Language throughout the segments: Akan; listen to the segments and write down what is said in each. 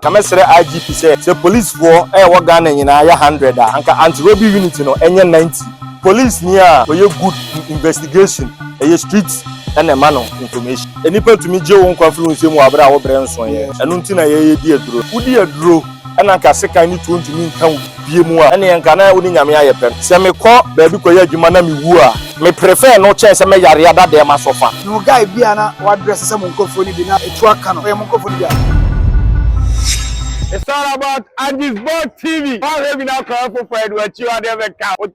Ka mɛsrɛ IGP sɛ policefoɔ ɛwɔ Ghana nyinaa yɛ 100 a, anka anti-robbery unit no ɛnyɛ 90. Police ni a ɔyɛ good in investigation, ɛyɛ street ɛna ɛma no information. Nipa tumi gye wo nkwa firi wo nsam wɔ abere a wobrɛ nsoeɛ. Ɛno nti na yɛyɛ di aduro. Wodi aduro ɛna nka sekan ne tuo ntumi nka wo bie mu a, ɛne nka na wo ne Nyame ayɛ pɛ. Sɛ mekɔ baabi kɔyɛ adwuma na mewu a, me prefer no kyɛn sɛ mɛyare ada dɛm asɔfa. No guy bi a na wadress sɛ mo nkurɔfoɔ no bi na etu aka no, ɔyɛ mo nkurɔfoɔ no bi a? It's all about Angie's Board TV. All have now come for what you are never count.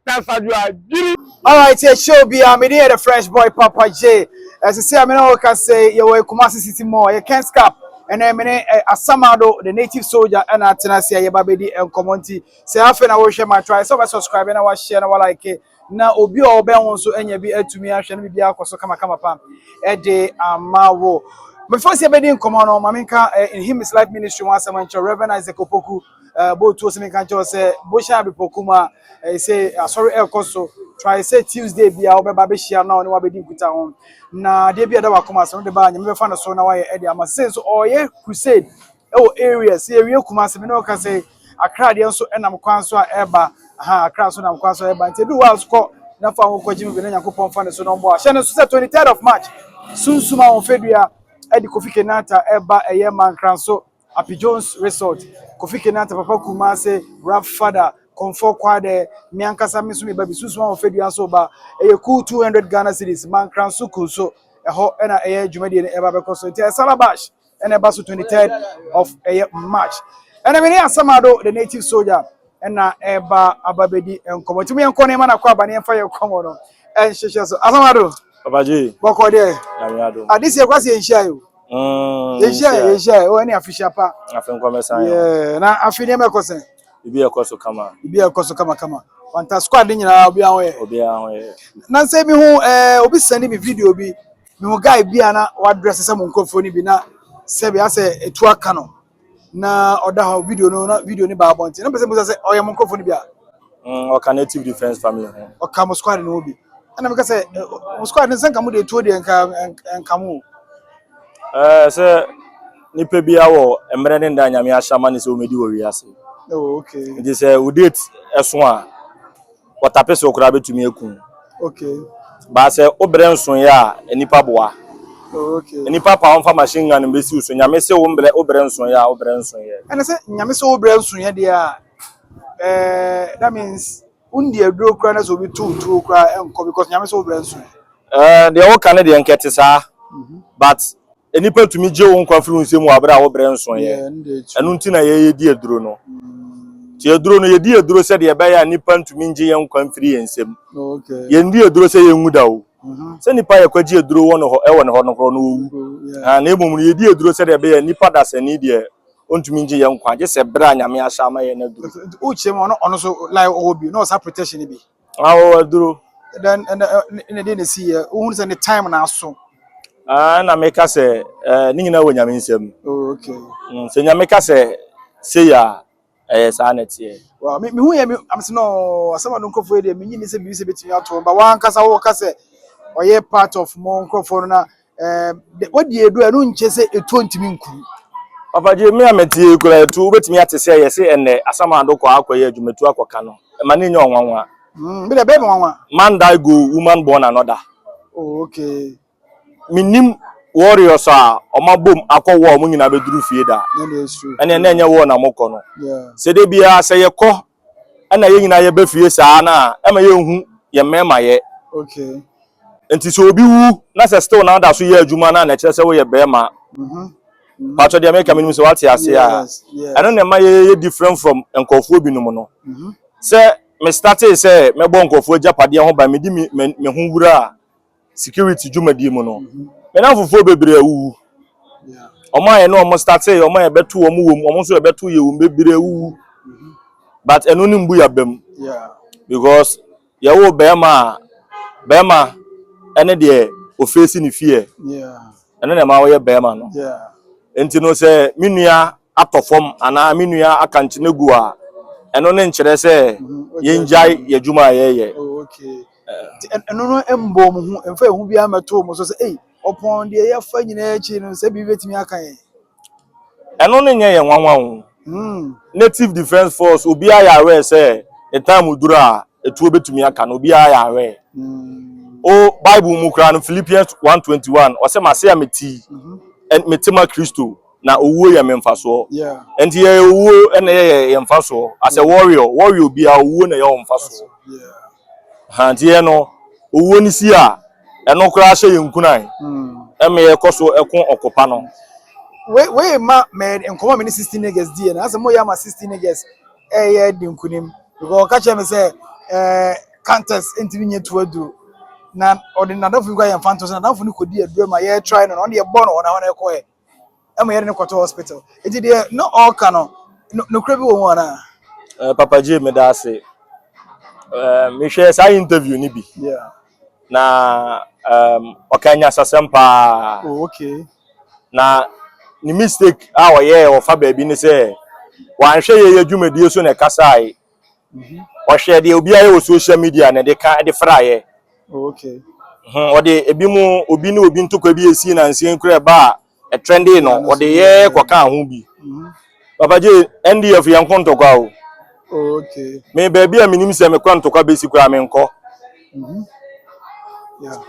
Alright, yeah, show bi a mede yɛ the Fresh Boy Papa J. Ɛsisi a mene wɔka sɛ yɛwɔ Kumasi City Mall, yɛ Kens Cap. Ɛnɛ mene Asamado the Native Soldier ɛna atena ase a yɛba bɛdi nkɔmmɔ. Nti sɛ afei na wɔhwɛ ma, try sɛ wɔbɛ subscribe na wahyɛ na walike na obi a ɔbɛn ho nso anya bi atumi ahwɛ no, biribi akɔ so kamakama pam ɛde ama wo. Before sɛ yɛbɛdi nkɔmmɔ no, maame nka In Him Is Life Ministry ho asɛm nkyerɛ Reverend Isaac Opoku bootuo sɛ menka nkyerɛ sɛ bohyɛ abepɔku mu a ɛyɛ sɛ asɔre ɛrekɔ so. Try sɛ Tuesday bia wobɛba bɛhyia na ɔne wabɛdi nkuta ho na adeɛ bi a ɛda wakoma so no de ba, Nyame bɛfa no so na wayɛ ɛde ama. Sɛ nso ɔyɛ crusade ɛwɔ area sɛ yɛwie Kumase, me ne wɔka sɛ Accra deɛ nso ɛnam kwan so a ɛreba aha. Accra nso nam kwan so a ɛreba, nti edu hɔ a so kɔ na fa ho kɔgye mu bi na Nyankopɔn fa ne so na ɔmbɔ ahyɛ no nso sɛ 23rd of March, Sunsum a wɔfɛdua ɛde Kofi Kenata ɛba, ɛyɛ Mankranso Happy Jones Resort. Kofi Kenata, Papa Kumase, Rap Father, Kɔnfɔ Kwade, me ankasa me nso meba bi. Sunsum a wɔfɛdua nso ba. Ɛyɛ cool 200 Ghana cedis. Mankranso Kunso ɛhɔ ɛna ɛyɛ dwumadie no ɛba bɛkɔ so, nti ɛyɛ Salabash ɛna ɛba so 23rd of ɛyɛ March. Ɛna mene Asamado the Native Soldier ɛna ɛba aba bɛdi nkɔmmɔ, nti mo yɛnkɔ nneɛma na kɔ aba ne yɛmfa yɛn nkɔmmɔ no ɛnhyehyɛ so. Asamado. Papa J. Bɔkɔ deɛ? Nyame adom. Ade si ɛkɔ sɛ yɛnhyia yi o. Yɛnhyia, yɛnhyia o, ɛne afihyia pa. Afe nkɔmɛsan yɛ. Yeah, na afi nneɛma ɛkɔ sɛn? Bibi ɛkɔ so kama. Bibi ɛkɔ so kamakama. Fanta squad ne nyinaa, obi ahɔ yɛ? Obiara ho yɛ. Na nsɛ mi hu obi send mi video bi, mi hu guy bi a na wadress sɛ mo nkurɔfoɔ no bi na sɛbi asɛ etu aka no na ɔda hɔ. Video no na video no ba abɔnten na mpɛ sɛ musa sɛ ɔyɛ mo nkurɔfoɔ no bi a? Ɔka Native Defence Family ho. Ɔka mo squad no ho bi, ɛna meka sɛ mo squad no sɛ nka mo de etuo deɛ, nka mo o. Sɛ nipa biara wɔ mmerɛ ne nda Nyame ahyɛ ama ne sɛ wɔmɛdi wɔ wiase. Oh, okay. Nti sɛ wo date ɛso a, wɔtape so koraa bɛtumi aku. Baa sɛ wobrɛ nsoeɛ a, nipa boa. Nipa pa wɔmfa machine gun bɛsi wo so. Nyame sɛ wo mbrɛ wobrɛ nsoeɛ a, wobrɛ nsoeɛ. Ɛna sɛ Nyame sɛ wobrɛ nsoeɛ deɛ a, that means wondi aduro koraa na sɛ obi tu tuo koraa ɛnkɔ, because Nyame sɛ wobrɛ nsoeɛ. Deɛ woka ne deɛ nkɛte saa, but nipa tumi gye wo nkwa firi wo nsam wɔ abere a wobrɛ nsoeɛ. Yeah, ɛno deɛ true. Ɛno nti na yɛyɛ di aduro no. Nti aduro no, yɛdi aduro sɛdeɛ ɛbɛyɛ a nipa ntumi ngye yɛn nkwa mfiri yɛn nsam. Yɛndi aduro sɛ yɛnwu da o. Sɛ nipa yɛ kɔgye aduro wɔ ne hɔ, ɛwɔ ne hɔ no korɔ no ɔwu. Ah, na mmom no yɛdi aduro sɛdeɛ ɛbɛyɛ a nipa dasani deɛ ɔntumi ngye yɛn nkwa, gye sɛ berɛ a Nyame ahyɛ ama yɛn no aduro. Nti wokyerɛ mu, ɔno so like ɔwɔ bi na ɔsa protection bi? Awɔ aduro. Then ɛna deɛ na esi yɛ wohunu sɛ ne time na aso? Ah, na meka sɛ ne nyinaa wɔ Nyame nsam. Sɛ Nyame ka sɛ sei a, ɛyɛ saa na ɛteɛ. Wow, me hu yɛ me am sɛ no asɛm a no nkurɔfoɔ yi deɛ, menyi ni sɛ biribi sɛ bɛtumi ato wɔn ba. Wankasa wɔka sɛ ɔyɛ part of mo nkurɔfoɔ no na wadi edu a, ɛno nkyɛ sɛ etuo ntumi nku. Papa Gye, me a metie kura etu wobɛtumi ate sɛ yɛse ɛnɛ Asamado kɔ akɔyɛ adwumatu akɔka no, ɛma ne nyɛ ɔnwanwa. Bi deɛ bɛyɛ me nwanwa. Man die go, woman born another. Menim warriors a ɔma bom akɔ wɔ ɔmo nyinaa bɛduru fie da. Na deɛ true. Ɛne ɛnɛ ɛnyɛ wɔ na mokɔ no. Sɛ de biara sɛ yɛkɔ ɛna yɛn nyinaa yɛbɛ fie saa na ɛma yɛnhu yɛ mmarima yɛ. Nti sɛ obi wu na sɛ still na ɔda so yɛ adwuma na ɛkyerɛ sɛ woyɛ bɛrima. Patro, deɛ meka menim sɛ wate ase a. Yes. Ɛno na ɛma yɛyɛ different from nkurɔfoɔ binom no. Sɛ me startee sɛ mɛbɔ nkurɔfoɔ agyapadeɛ ho ban, mede me ho wura a security dwumadie mu no, me namfofoɔ bebree awuwu. Ɔmo a yɛne ɔmo startee, ɔmo a yɛbɛto ɔmo wɔ mu, ɔmo nso yɛbɛto yɛ wɔ mu bebree awuwu, but ɛno ne mbu yɛ bam because yɛwɔ bɛrima a, bɛrima ɛne deɛ ofeesi ne fie. Ɛno na ɛma wɔyɛ bɛrima no. Nti no sɛ me nua atɔ fam anaa me nua aka nkyene gu a, ɛno ne nkyerɛ sɛ yɛngyae yɛ adwuma a yɛyɛ. Oh, okay. Nti ɛno no mbɔ mo ho mfa ehu biara mɛto mo so sɛ ei, ɔpɔn deɛ yɛfa nyinaa akyi no sɛ biribi bɛtumi aka yɛn? Ɛno ne nyɛ yɛn nwanwa o. Native Defence Force, obiara yɛ aware sɛ ne time duru a, etuo betumi aka no. Obiara yɛ aware. O Bible mu koraa no, Philippians 1:21, ɔsɛ mase a meti mete ma Kristo na owuo yɛ me mfasoɔ. Nti yɛ owuo ɛna yɛ yɛ mfasoɔ. As a warrior, warrior biara, owuo na yɛ wɔ mfasoɔ. Ha nti yɛ no owuo ni si a, ɛno koraa hyɛ yɛn nkuran ɛma yɛkɔ so ɛko ɔkopa no. Wei ma mɛ nkɔmɔ mi ne 16 Niggas di yɛ na asɛ mo yɛ ama 16 Niggas ɛyɛ di nkunim, because ɔka kyerɛ mi sɛ contest ntumi nye tu aduro na ɔde n'adamfo bi kɔ yɛ nfa nto so. N'adamfo no kɔ di aduro ma yɛ try no na ɔde yɛ bɔ no hɔ na hɔ na ɛkɔ yɛ ɛma yɛde no kɔtɔ hospital. Eti deɛ na ɔɔka no, nokura bi wɔ mu anaa? Papa J, meda ase. Mehwɛ saa interview ni bi na ɔka nyasasɛm paa. Na ne mistake a ɔyɛɛ ɔfa baabi ne sɛ wanhwɛ yɛyɛ dwumadie so na ɛkasaeɛ. Ɔhwɛ deɛ obiara yɛ wɔ social media na ɛde ka ɛde fraeɛ. Ɔde ebi mu obi ne obi ntokwa bi esi na nsia kura ɛba a ɛtrende no, ɔde yɛ kɔka ho bi. Papa J, NDF yɛn ko ntɔkwa o. Me baabi a menim sɛ mekɔ ntɔkwa bɛsi koraa, menkɔ.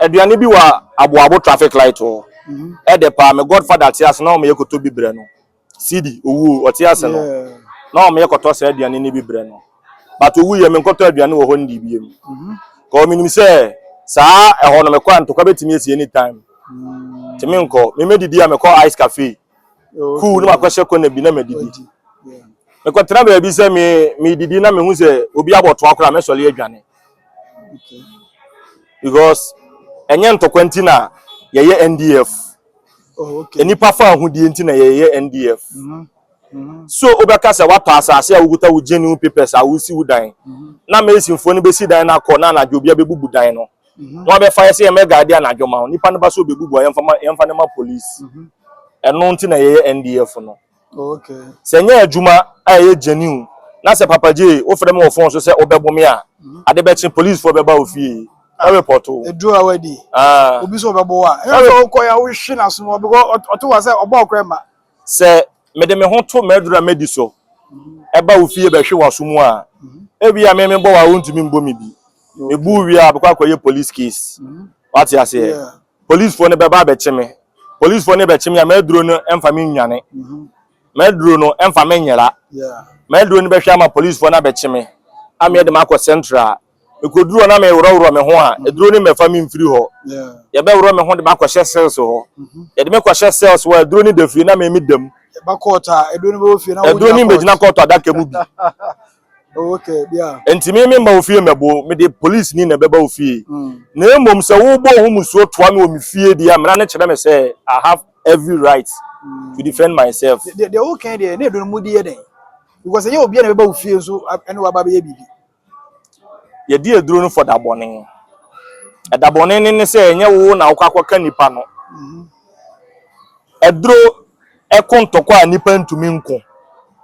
Aduane bi wɔ Aboabo traffic light hɔ. Ɛdɛ paa. Me godfather te ase na ɔmo yɛ kɔtɔ bi brɛ no. Sidi owu, ɔte ase no na ɔmo yɛ kɔtɔ saa aduane no bi brɛ no, but owu yɛ, menkɔtɔ aduane wɔ hɔ ndi biem kɔ. Menim sɛ saa ɛhɔ no mekɔ a, ntɔkwa bɛtumi asi anytime, nti menkɔ. Memɛdidi a, mekɔ Ice Cafe cool ne makɔhyɛ kɔna bi na madidi. Odi. Mekɔtena baabi sɛ me medidi na mehu sɛ obi abɔtoa koraa, mɛsɔre adwane because ɛnyɛ ntɔkwa nti na yɛyɛ NDF. Nipa fa ahodie nti na yɛyɛ NDF. So wobɛka sɛ woatɔ asase a wokuta wo genuine papers a wosi wo dan na masonfoɔ no bɛsi dan no akɔ na anadwo obi abɛbubu dan no na wabɛfa yɛ sɛ yɛmɛguard anadwo ma wo. Nipa no ba sɛ obɛbubu a, yɛmfa no ma police. Ɛno nti na yɛyɛ NDF no. Sɛ nyɛ adwuma a ɛyɛ genuine na sɛ Papa J, wofrɛ me wɔ phone so sɛ wobɛbɔ me a, ade bɛkye, policefoɔ bɛba wo fie ɛreport wo. Eduro a wadi. Ah. Obi sɛ ɔbɛbɔ wa. Ɛyɛ sɛ ɔkɔ ya wohwe n'aso mu because ɔto wa sɛ ɔbɔ ɔkora ma. Sɛ mede me ho to m'aduru a madi so ɛba wo fie bɛhwe w'aso mu a, ebi a me mebɔ wa, wontumi mbɔ me bi. Mebu wie a, bɛkɔ akɔyɛ police case. Wate aseɛ? Yeah. Policefoɔ no bɛba abɛkye me. Policefoɔ no bɛkye me a, m'aduro no ɛmfa me nnwane. M'aduro no ɛmfa me nyera. M'aduro no bɛhwɛ ama policefoɔ no abɛkye me ama yɛde me akɔ Central. Mekoduru hɔ na meworɔworɔ me ho a, aduro no mmɛfa me mfiri hɔ. Yɛbɛworɔ me ho de me akɔhyɛ cells hɔ. Yɛde me kɔhyɛ cells hɔ a, aduro no da fie na me da mu. Ba court a, eduro no bɛwɔ fie na aduro no mbɛgyina court adaka mu bi. Nti me mma wo fie mmɛbo, mede police ni na ɛbɛba wo fie. Na mmom sɛ wobɔ wo ho musuo toa me wɔ me fie deɛ a, mmara no kyerɛ me sɛ I have every right to defend myself. Deɛ wokan deɛ ne eduro no mu di yɛ dɛn? Because ɛnyɛ obi a na ɛbɛba wo fie nso ɛne waba bɛyɛ biribi. Yɛdi aduro no for da bɔne. Ɛda bɔne ne sɛ ɛnyɛ wo na wokɔ akɔka nipa no. Aduro ɛko ntɔkwa a nipa ntumi nko.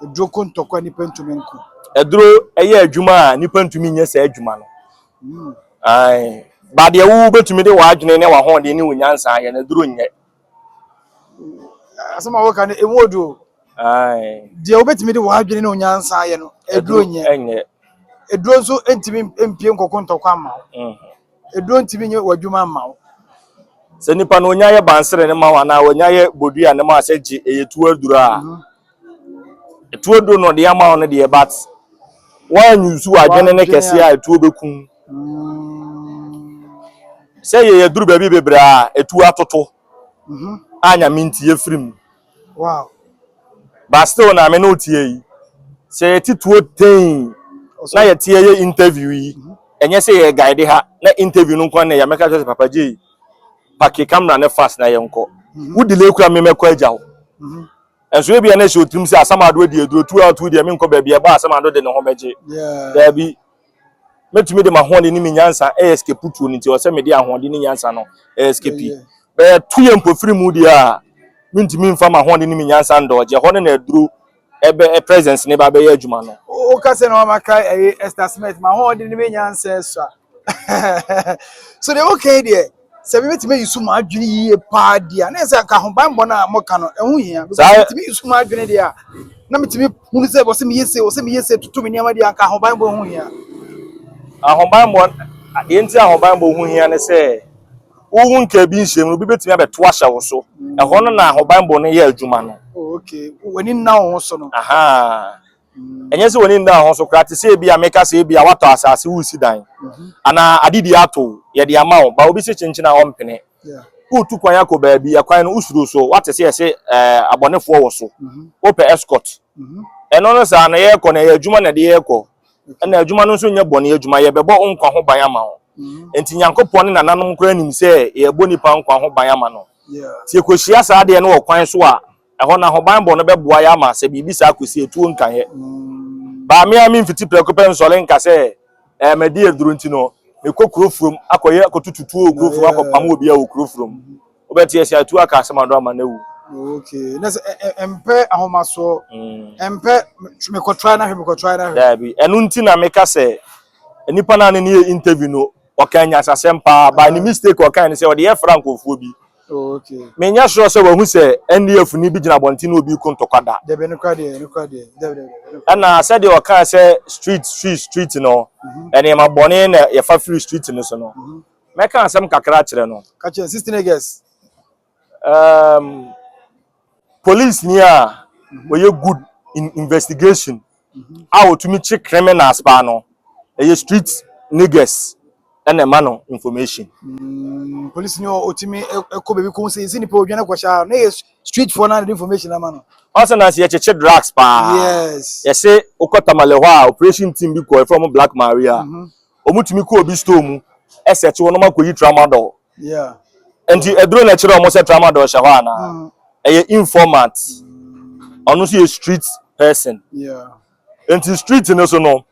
Eduro ko ntɔkwa nipa ntumi nko. Aduro ɛyɛ adwuma a nipa ntumi nyɛ saa adwuma no. Ae, ba deɛ wo bɛtumi de w'adwene ne w'ahoɔden ne wo nyansa ayɛ no, aduro nyɛ. Asɛm a woka no emu odu o. Ae. Deɛ wobɛtumi de w'adwene ne wo nyansa ayɛ no, eduro nyɛ. Ɛnyɛ. Eduro nso ntumi mpie nkɔko ntɔkwa ama wo. Eduro ntumi nyɛ w'adwuma ama wo. Sɛ nipa no onya yɛ bansere ne ma wo anaa onya yɛ bodua ne ma wo sɛ gye ɛyɛ tuo aduro a, tuo aduro no ɔde ama wo no deɛ, but woanyusu w'adwene ne W'adwene kɛseɛ a etuo bɛkum. Sɛ yɛyɛ duru baabi bebree a, etuo atoto a Nyame nti yɛfiri mu. But still na me ne wo tie yi, sɛ yɛte tuo ten na yɛte yɛyɛ interview yi, ɛnyɛ sɛ yɛ guide ha na interview no nko na yɛ mɛka kyerɛ sɛ Papa J, park camera ne fast na yɛnkɔ. Wo delay kura me, mɛkɔ agya wo. Nso ebi a na ɛhyɛ otirim sɛ Asamado adi aduro tu a tu deɛ, menkɔ baabi ɛba Asamado de ne ho bɛgye. Daabi, mɛtumi de m'ahoɔden ne me nyansa ɛyɛ escape tuo no, nti ɔsɛ mede ahoɔden ne nyansa no ɛyɛ escape. Bɛyɛ tu yɛ mpofiri mu deɛ a, mentumi mfa m'ahoɔden ne me nyansa ndɔɔgye ɛhɔ no na aduro ɛbɛ presence ne ba bɛyɛ adwuma no. Woka sɛ na wamaka ɛyɛ Esther Smith ma ahoɔden ne me nyansa so a, so deɛ woka yi deɛ Sɛ mebɛtumi ayi so m'adwene yie paa deɛ a, na ɛsɛ anka ahobanbɔ no a moka no ɛho hia. Because metumi yi so m'adwene deɛ a, na metumi hunu sɛ wɔ sɛ meyɛ sei, wɔ sɛ meyɛ sei, toto me nneɛma deɛ anka ahobanbɔ ho hia. Ahobanbɔ, deɛ nti ahobanbɔ ho hia ne sɛ wohu nkaa bi nhyɛm no, obi bɛtumi abɛto ahyɛ wo so. Ɛhɔ no na ahobanbɔ no yɛ adwuma no. Oh, okay. W'ani nna wo ho so no. Aha. Ɛnyɛ sɛ w'ani nna wo ho so koraa, te sɛ ebi a meka sɛ ebi a woatɔ asase woresi dan, anaa adedi ato wo, yɛde ama wo, ba obi se kyenkyen a ɔmpene. Woretu kwan akɔ baabi, ɛkwan no wosuro so, woate sɛ yɛse ɛɛ abɔnefoɔ wɔ so, wopɛ escort. Ɛno no saa no yɛrekɔ no ɛyɛ adwuma na ɛde yɛrekɔ. Ɛna adwuma no nso nyɛ bɔne adwuma, yɛbɛbɔ wo nkwa ho ban ama wo. Nti Nyankopɔn ne nananom koraa nim sɛ yɛrebɔ nipa nkwa ho ban ama no. Nti yɛkɔhyia saa adeɛ no wɔ kwan so a, ɛhɔ no ahobanbɔ no bɛboa yɛ ama sɛ biribi saa kɔsi a, etuo nka yɛ. Baa me ara memfiti prɛko pɛ nsɔre nka sɛ ɛɛ madi aduro nti no, mekɔ kuro furom akɔyɛ akɔtutu tuo wɔ kuro furom akɔpam obiara wɔ kuro furom. Wobɛte ase atuo aka asɛm ado ama no awu. Okay. Na sɛ ɛmpɛ ahomasoɔ, ɛmpɛ mekɔtrae na hwɛ mekɔtrae na hwɛ. Daabi. Ɛno nti na meka sɛ nipa no a ne ne yɛ interview no ɔka nyansasɛm paa, but ne mistake ɔkae ne sɛ ɔde yɛ fra nkurɔfoɔ bi. Oh, okay. Menyɛ sure sɛ wahu sɛ NDF ni bi gyina abɔnten na obi ko ntɔkwa da. Dabi, ɛno kora deɛ, ɛno kora deɛ. Dabi, dabi, dabi. Ɛna sɛdeɛ ɔkaa sɛ street, street, street no, nneɛma bɔne na yɛfa firi street no so no, mɛka asɛm kakra akyerɛ no. Ka kyerɛ 16 acres. Police ni a ɔyɛ good in investigation a ɔtumi kye criminals paa no, ɛyɛ street niggas ɛna ɛma no information. Police ni ɔtumi ɛkɔ baabi kɔn sɛ yɛsi nipa odwane kɔhyɛ a na yɛ street foɔ na de information ama no. Ɔsɛ na sɛ yɛkyekye drugs paa. Yes. Yɛse wokɔ Tamale hɔ a, operation team bi kɔ, yɛfrɛ wɔn Black Maria. Wɔn tumi kɔ obi store mu ɛsɛkye wɔn na akɔyi tramadol. Nti aduro na ɛkyerɛ wɔn sɛ tramadol hyɛ hɔ anaa? Ɛyɛ informant. Ɔno nso yɛ street person. Nti street no so no,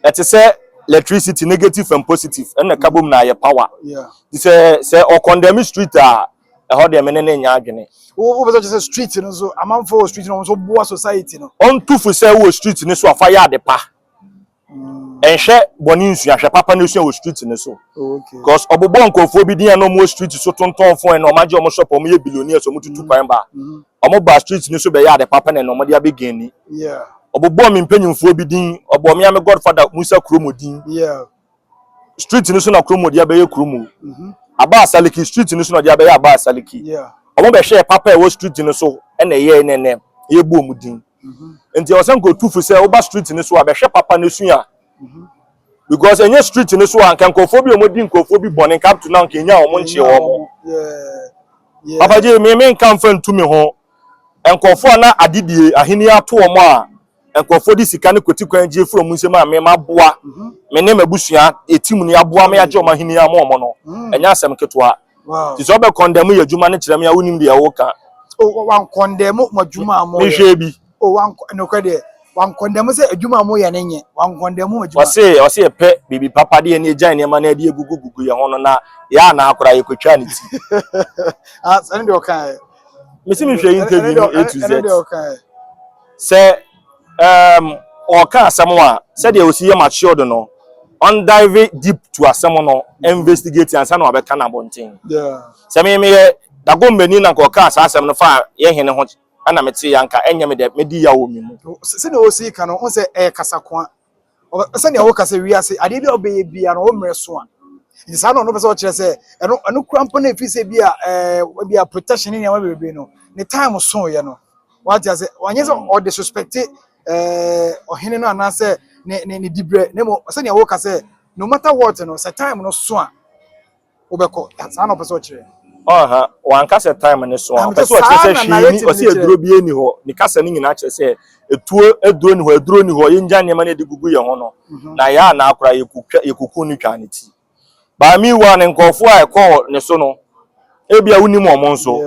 ɛte sɛ electricity, negative and positive ɛna ɛka bom na ayɛ power. Nti sɛ ɔcondemn street a, ɛhɔ deɛ me ne ne nya adwene. Wo bɛ sɛ kyerɛ sɛ street no so amanfoɔ wɔ street no nso boa society no. Ɔntu fo sɛ wɔ street no so afa yɛ ade pa. Ɛnhwɛ bɔne nsua, hwɛ papa no sua wɔ street no so. Oh, okay. Because ɔbobɔ nkurɔfoɔ bi din a na ɔmo wɔ street so tontɔn phone na ɔmo agye ɔmo shop, ɔmo yɛ billionaires, ɔmo tutu kwan ba. Ɔmo ba street no so bɛyɛ ade papa na ɔmo de abɛgain ni. Ɔbobɔ mi mpanyinfoɔ bi din, ɔbɔ mi ame godfather Musa Kuromo din. Street no so na Kuromo de abɛyɛ Kuromo. Aba Asaliki, street no so na ɔde abɛyɛ Aba Asaliki. Ɔmo bɛhwɛ papa a ɛwɔ street no so ɛna ɛyɛ nɛnɛ yɛbu ɔmo din. Nti ɔsɛ nkotu fo sɛ woba street no so a, bɛhwɛ papa no sua. Because ɛnyɛ street no so a, nka nkurɔfoɔ bi a wɔdi nkurɔfoɔ bi bɔne nka up to now nka enya wɔn nkyee wɔn. Papa gye me me nka mfa ntu me ho. Nkurɔfoɔ a na adedie ahenni ato wɔn a nkurɔfoɔ de sika ne kɔti kwan gye firi wɔn nsam a me maboa me ne m'abusua etim ni aboa me agye wɔn ahenni ama wɔn no, ɛnyɛ asɛm ketewa. Nti sɛ ɔbɛ condemn yɛ adwuma no kyerɛ me a, wonim deɛ wɔka. Oh, wancondemn mo adwuma a mo yɛ. Mehwɛ bi. Oh, wankɔ nokorɛ deɛ wancondemn sɛ adwuma a mo yɛ no nyɛ, wancondemn mo adwuma. Ɔse yɛpɛ biribi papa de yɛn agya nneɛma no ade agugu gugu yɛn ho no na yɛ anaa koraa yɛkɔtwa ne ti. Ah, ɛno deɛ ɔka yɛ. Mesi mehwɛ interview no A to Z. Ɛno deɛ ɔka yɛ. Sɛ ɔka asɛm a, sɛdeɛ osi yɛ matured no, ɔndive deep to asɛm no, investigate ansa na wabɛka no abɔnten. Sɛ me meyɛ Dagombani na nka ɔka saa asɛm no fa yɛ hene ho ɛna mete yɛ anka ɛnyɛ me dɛ, medi yaw wɔ me mu. Sɛnea ɔsi ka no, ɔn sɛ ɛyɛ kasakoa. Sɛnea wɔka sɛ wiase adeɛ bi a ɔbɛyɛ bia no ɔmmerɛ so a, nti saa na ɔno pɛ sɛ ɔkyerɛ sɛ ɛno kura mpo na efi sɛ bi a bi a protection ne nneɛma bebree no ne time so yɛ no, wate ase, wanyɛ sɛ ɔde suspect ɔhene no anaasɛ ne dibrɛ ne mo. Sɛnea wɔka sɛ no matter what no, sɛ time no so a wobɛkɔ, saa na ɔpɛ sɛ ɔkyerɛ. Ɔha wanka sɛ time ne so a, ɔpɛ sɛ ɔkyerɛ sɛ hwee ni ɔsɛ aduro bi ani hɔ. Ne kasa no nyinaa kyerɛ sɛ etuo aduro ni hɔ, aduro ni hɔ, yɛngya nneɛma no yɛde gugu yɛn ho no na yɛ anaa koraa yɛkutwa yɛkuku no twa ne ti. Baami wa ne nkurɔfoɔ a ɛkɔɔ ne so no, ebi a wonim wɔn nso,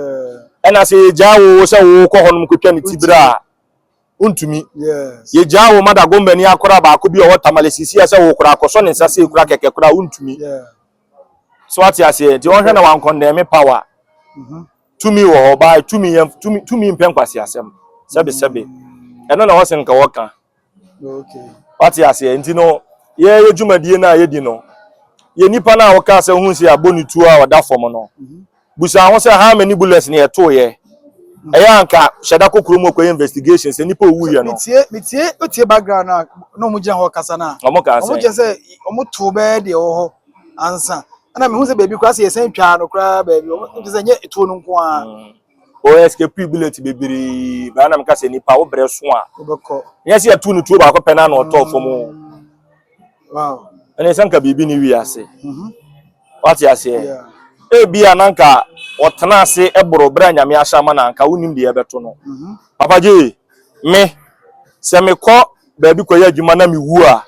ɛna sɛ yɛgyaa wo sɛ wokɔ hɔ nom kɔtwa ne ti berɛ a wontumi. Yɛgyaa wo ma Dagombani akora baako bi a ɔwɔ Tamale sisi a sɛ wo koraa akɔsɔ ne nsa sɛ ekura kɛkɛ koraa wontumi. So ate aseɛ? Nti ɔnhwɛ na wancondemn power. Tumi wɔ hɔ baa tumi yɛ tumi, tumi mpɛ nkwasi asɛm sɛbe sɛbe, ɛno na wɔsɛ nka wɔka. Wate aseɛ? Nti no yɛyɛ dwumadie no a yɛdi no. Yɛ nipa no a wɔkaa sɛ ohun sɛ yɛabɔ ne tuo a ɔda fam no, busa ho sɛ how many bullets ne yɛtoeɛ. Ɛyɛ anka hyɛda kɔ kurom kɔyɛ investigation sɛ nipa owuiɛ no. Metie otie background na na ɔmo gyina hɔ kasa na ɔmo kaa ɔmo sɛ kyerɛ sɛ ɔmo to bɛyɛ deɛ ɛwɔ hɔ ansa, ɛna mehu sɛ baabi koraa sɛ yɛsɛn twaa no koraa baabi, ɔmo kyerɛ sɛ nyɛ etuo no nko ara. O escape bullet bebree baa na meka sɛ nipa wo brɛ so a wobɛkɔ. Nyɛ sɛ yɛtu ne tuo baako pɛ na ɔtɔɔ fam o. Ɛne sɛ nka biribi ne wiase. Wate aseɛ? Yeah. Ebia na nka ɔtena ase ɛboro berɛ a Nyame ahyɛ ama na nka wonim deɛ ɛbɛto no. Papa Gye me sɛ mekɔ baabi kɔyɛ adwuma na mewu a,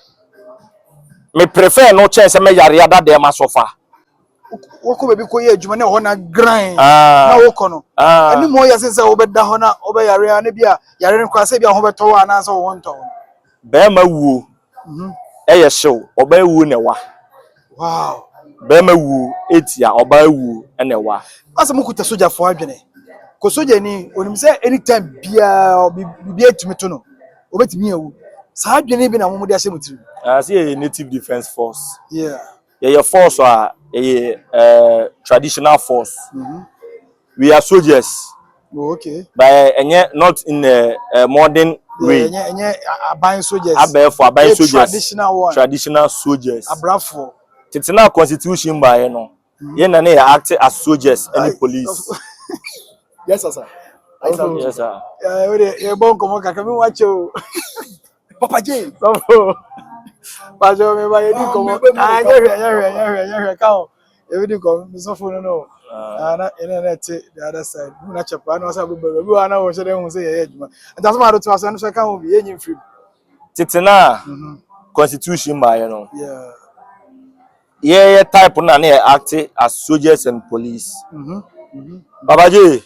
me prefer no kyɛn sɛ mɛyare ada dɛm asɔfa. Wɔkɔ baabi kɔyɛ adwuma na ɛhɔ na grind Ah. na wokɔ no Ah. ɛne mu ɔyɛ sen sɛ wobɛda hɔ na wobɛyare a ne bi a yare no koraa sɛ bi a ho bɛtɔ wo anaasɛ wo ho ntɔ wo. Bɛrima wuo ɛyɛ hyew, ɔbaa wuo na ɛwa. Bɛrima wuo etia, ɔbaa wuo ɛna ɛwa. Asɛ mokuta sogyafoɔ adwene kò, sogyani onim sɛ anytime biara biribi atumi to no, obɛtumi awu. Saa adwene bi na mo de ahyɛ mo tirim. Ah, sɛ yɛyɛ Native Defence Force, yɛyɛ force a yɛyɛ traditional force. We are soldiers but ɛnyɛ not in a modern way. Ɛnyɛ aban soldiers. Abɛɛfo aban Ɛyɛ soldiers. Traditional one. Traditional soldiers. Abrafoɔ. Tete na constitution baeɛ no, yɛn na ne yɛ act as soldiers ɛne police. Yes, sir. Yes, sir. Ɛɛ, o de yɛbɔ nkɔmɔ kakra mi wa kyɛ o. Papa J. Sɔfo pàṣẹ mi ba yɛ di Ah, nkɔmɔ. mɛ Ah, nyɛ hwɛ, nyɛ hwɛ, nyɛ hwɛ, nyɛ hwɛ ka o, ebi di nkɔmɔ mi sɔfo no. Ah, na ɛna na ɛte the other side mu na kyɛ paa na ɔsɛ abɔ baabi wa na wɔn hyɛ dɛ ɛhu sɛ yɛyɛ adwuma, nti asɔmɔ ado to aso ɛno so ɛka ho bi yɛ nyi nfiri. Tete na constitution baeɛ no, yɛyɛ type no na ne yɛ act as soldiers and police. Baba J,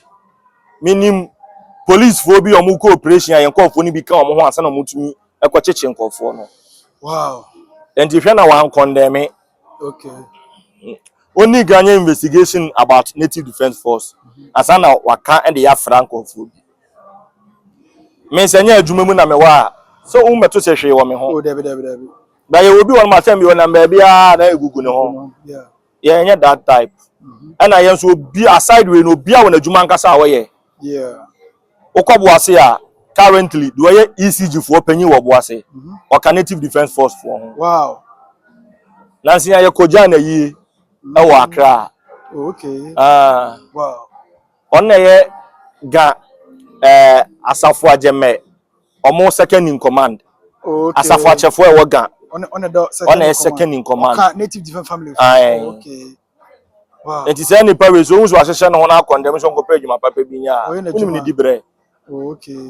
minim policefoɔ bi a wɔn kɔ operation a yɛn nkɔɔfoɔ no bi ka wɔn ho ansa na wɔn tumi ɛkɔkyekye nkɔɔfoɔ no. Nti hwɛ na wɔn condemn. Oni ganye investigation about Native Defence Force ansa na waka ɛde yɛafra nkɔɔfoɔ bi. Me nsɛ nyɛ adwuma mu na mewɔ a sɛ wɔn mɛto sɛ hwee wɔ me ho. Oh, dabi, dabi, dabi. Na yɛwɔ bi wɔ no ma sɛ mi wɔ nam baabi a na egugu ne ho. Yɛnyɛ that type, ɛna yɛn nso obi aside wei no, obi a wɔ n'adwuma ankasa a wɔyɛ. Wokɔ Boase a, currently deɛ ɔyɛ ECG foɔ panyin wɔ Boase, ɔka Native Defence Force foɔ ho. Nansi a yɛkɔ na yie ɛwɔ Accra. Ah, ɔno na ɛyɛ ga Asafo Agyemɛ ɔmo second in command. Asafo akyɛfoɔ a ɛwɔ Ga. Ɔno dɔ second Ɔno yɛ in command. Second in command. Ɔka Native Defence Family. Aye. Nti sɛ nipa wei so ohun so ahyehyɛ ne ho na akɔndɛm so nkɔpɛ adwuma papa bi nya a Ɔyɛ n'adwuma. wonim ne di brɛ.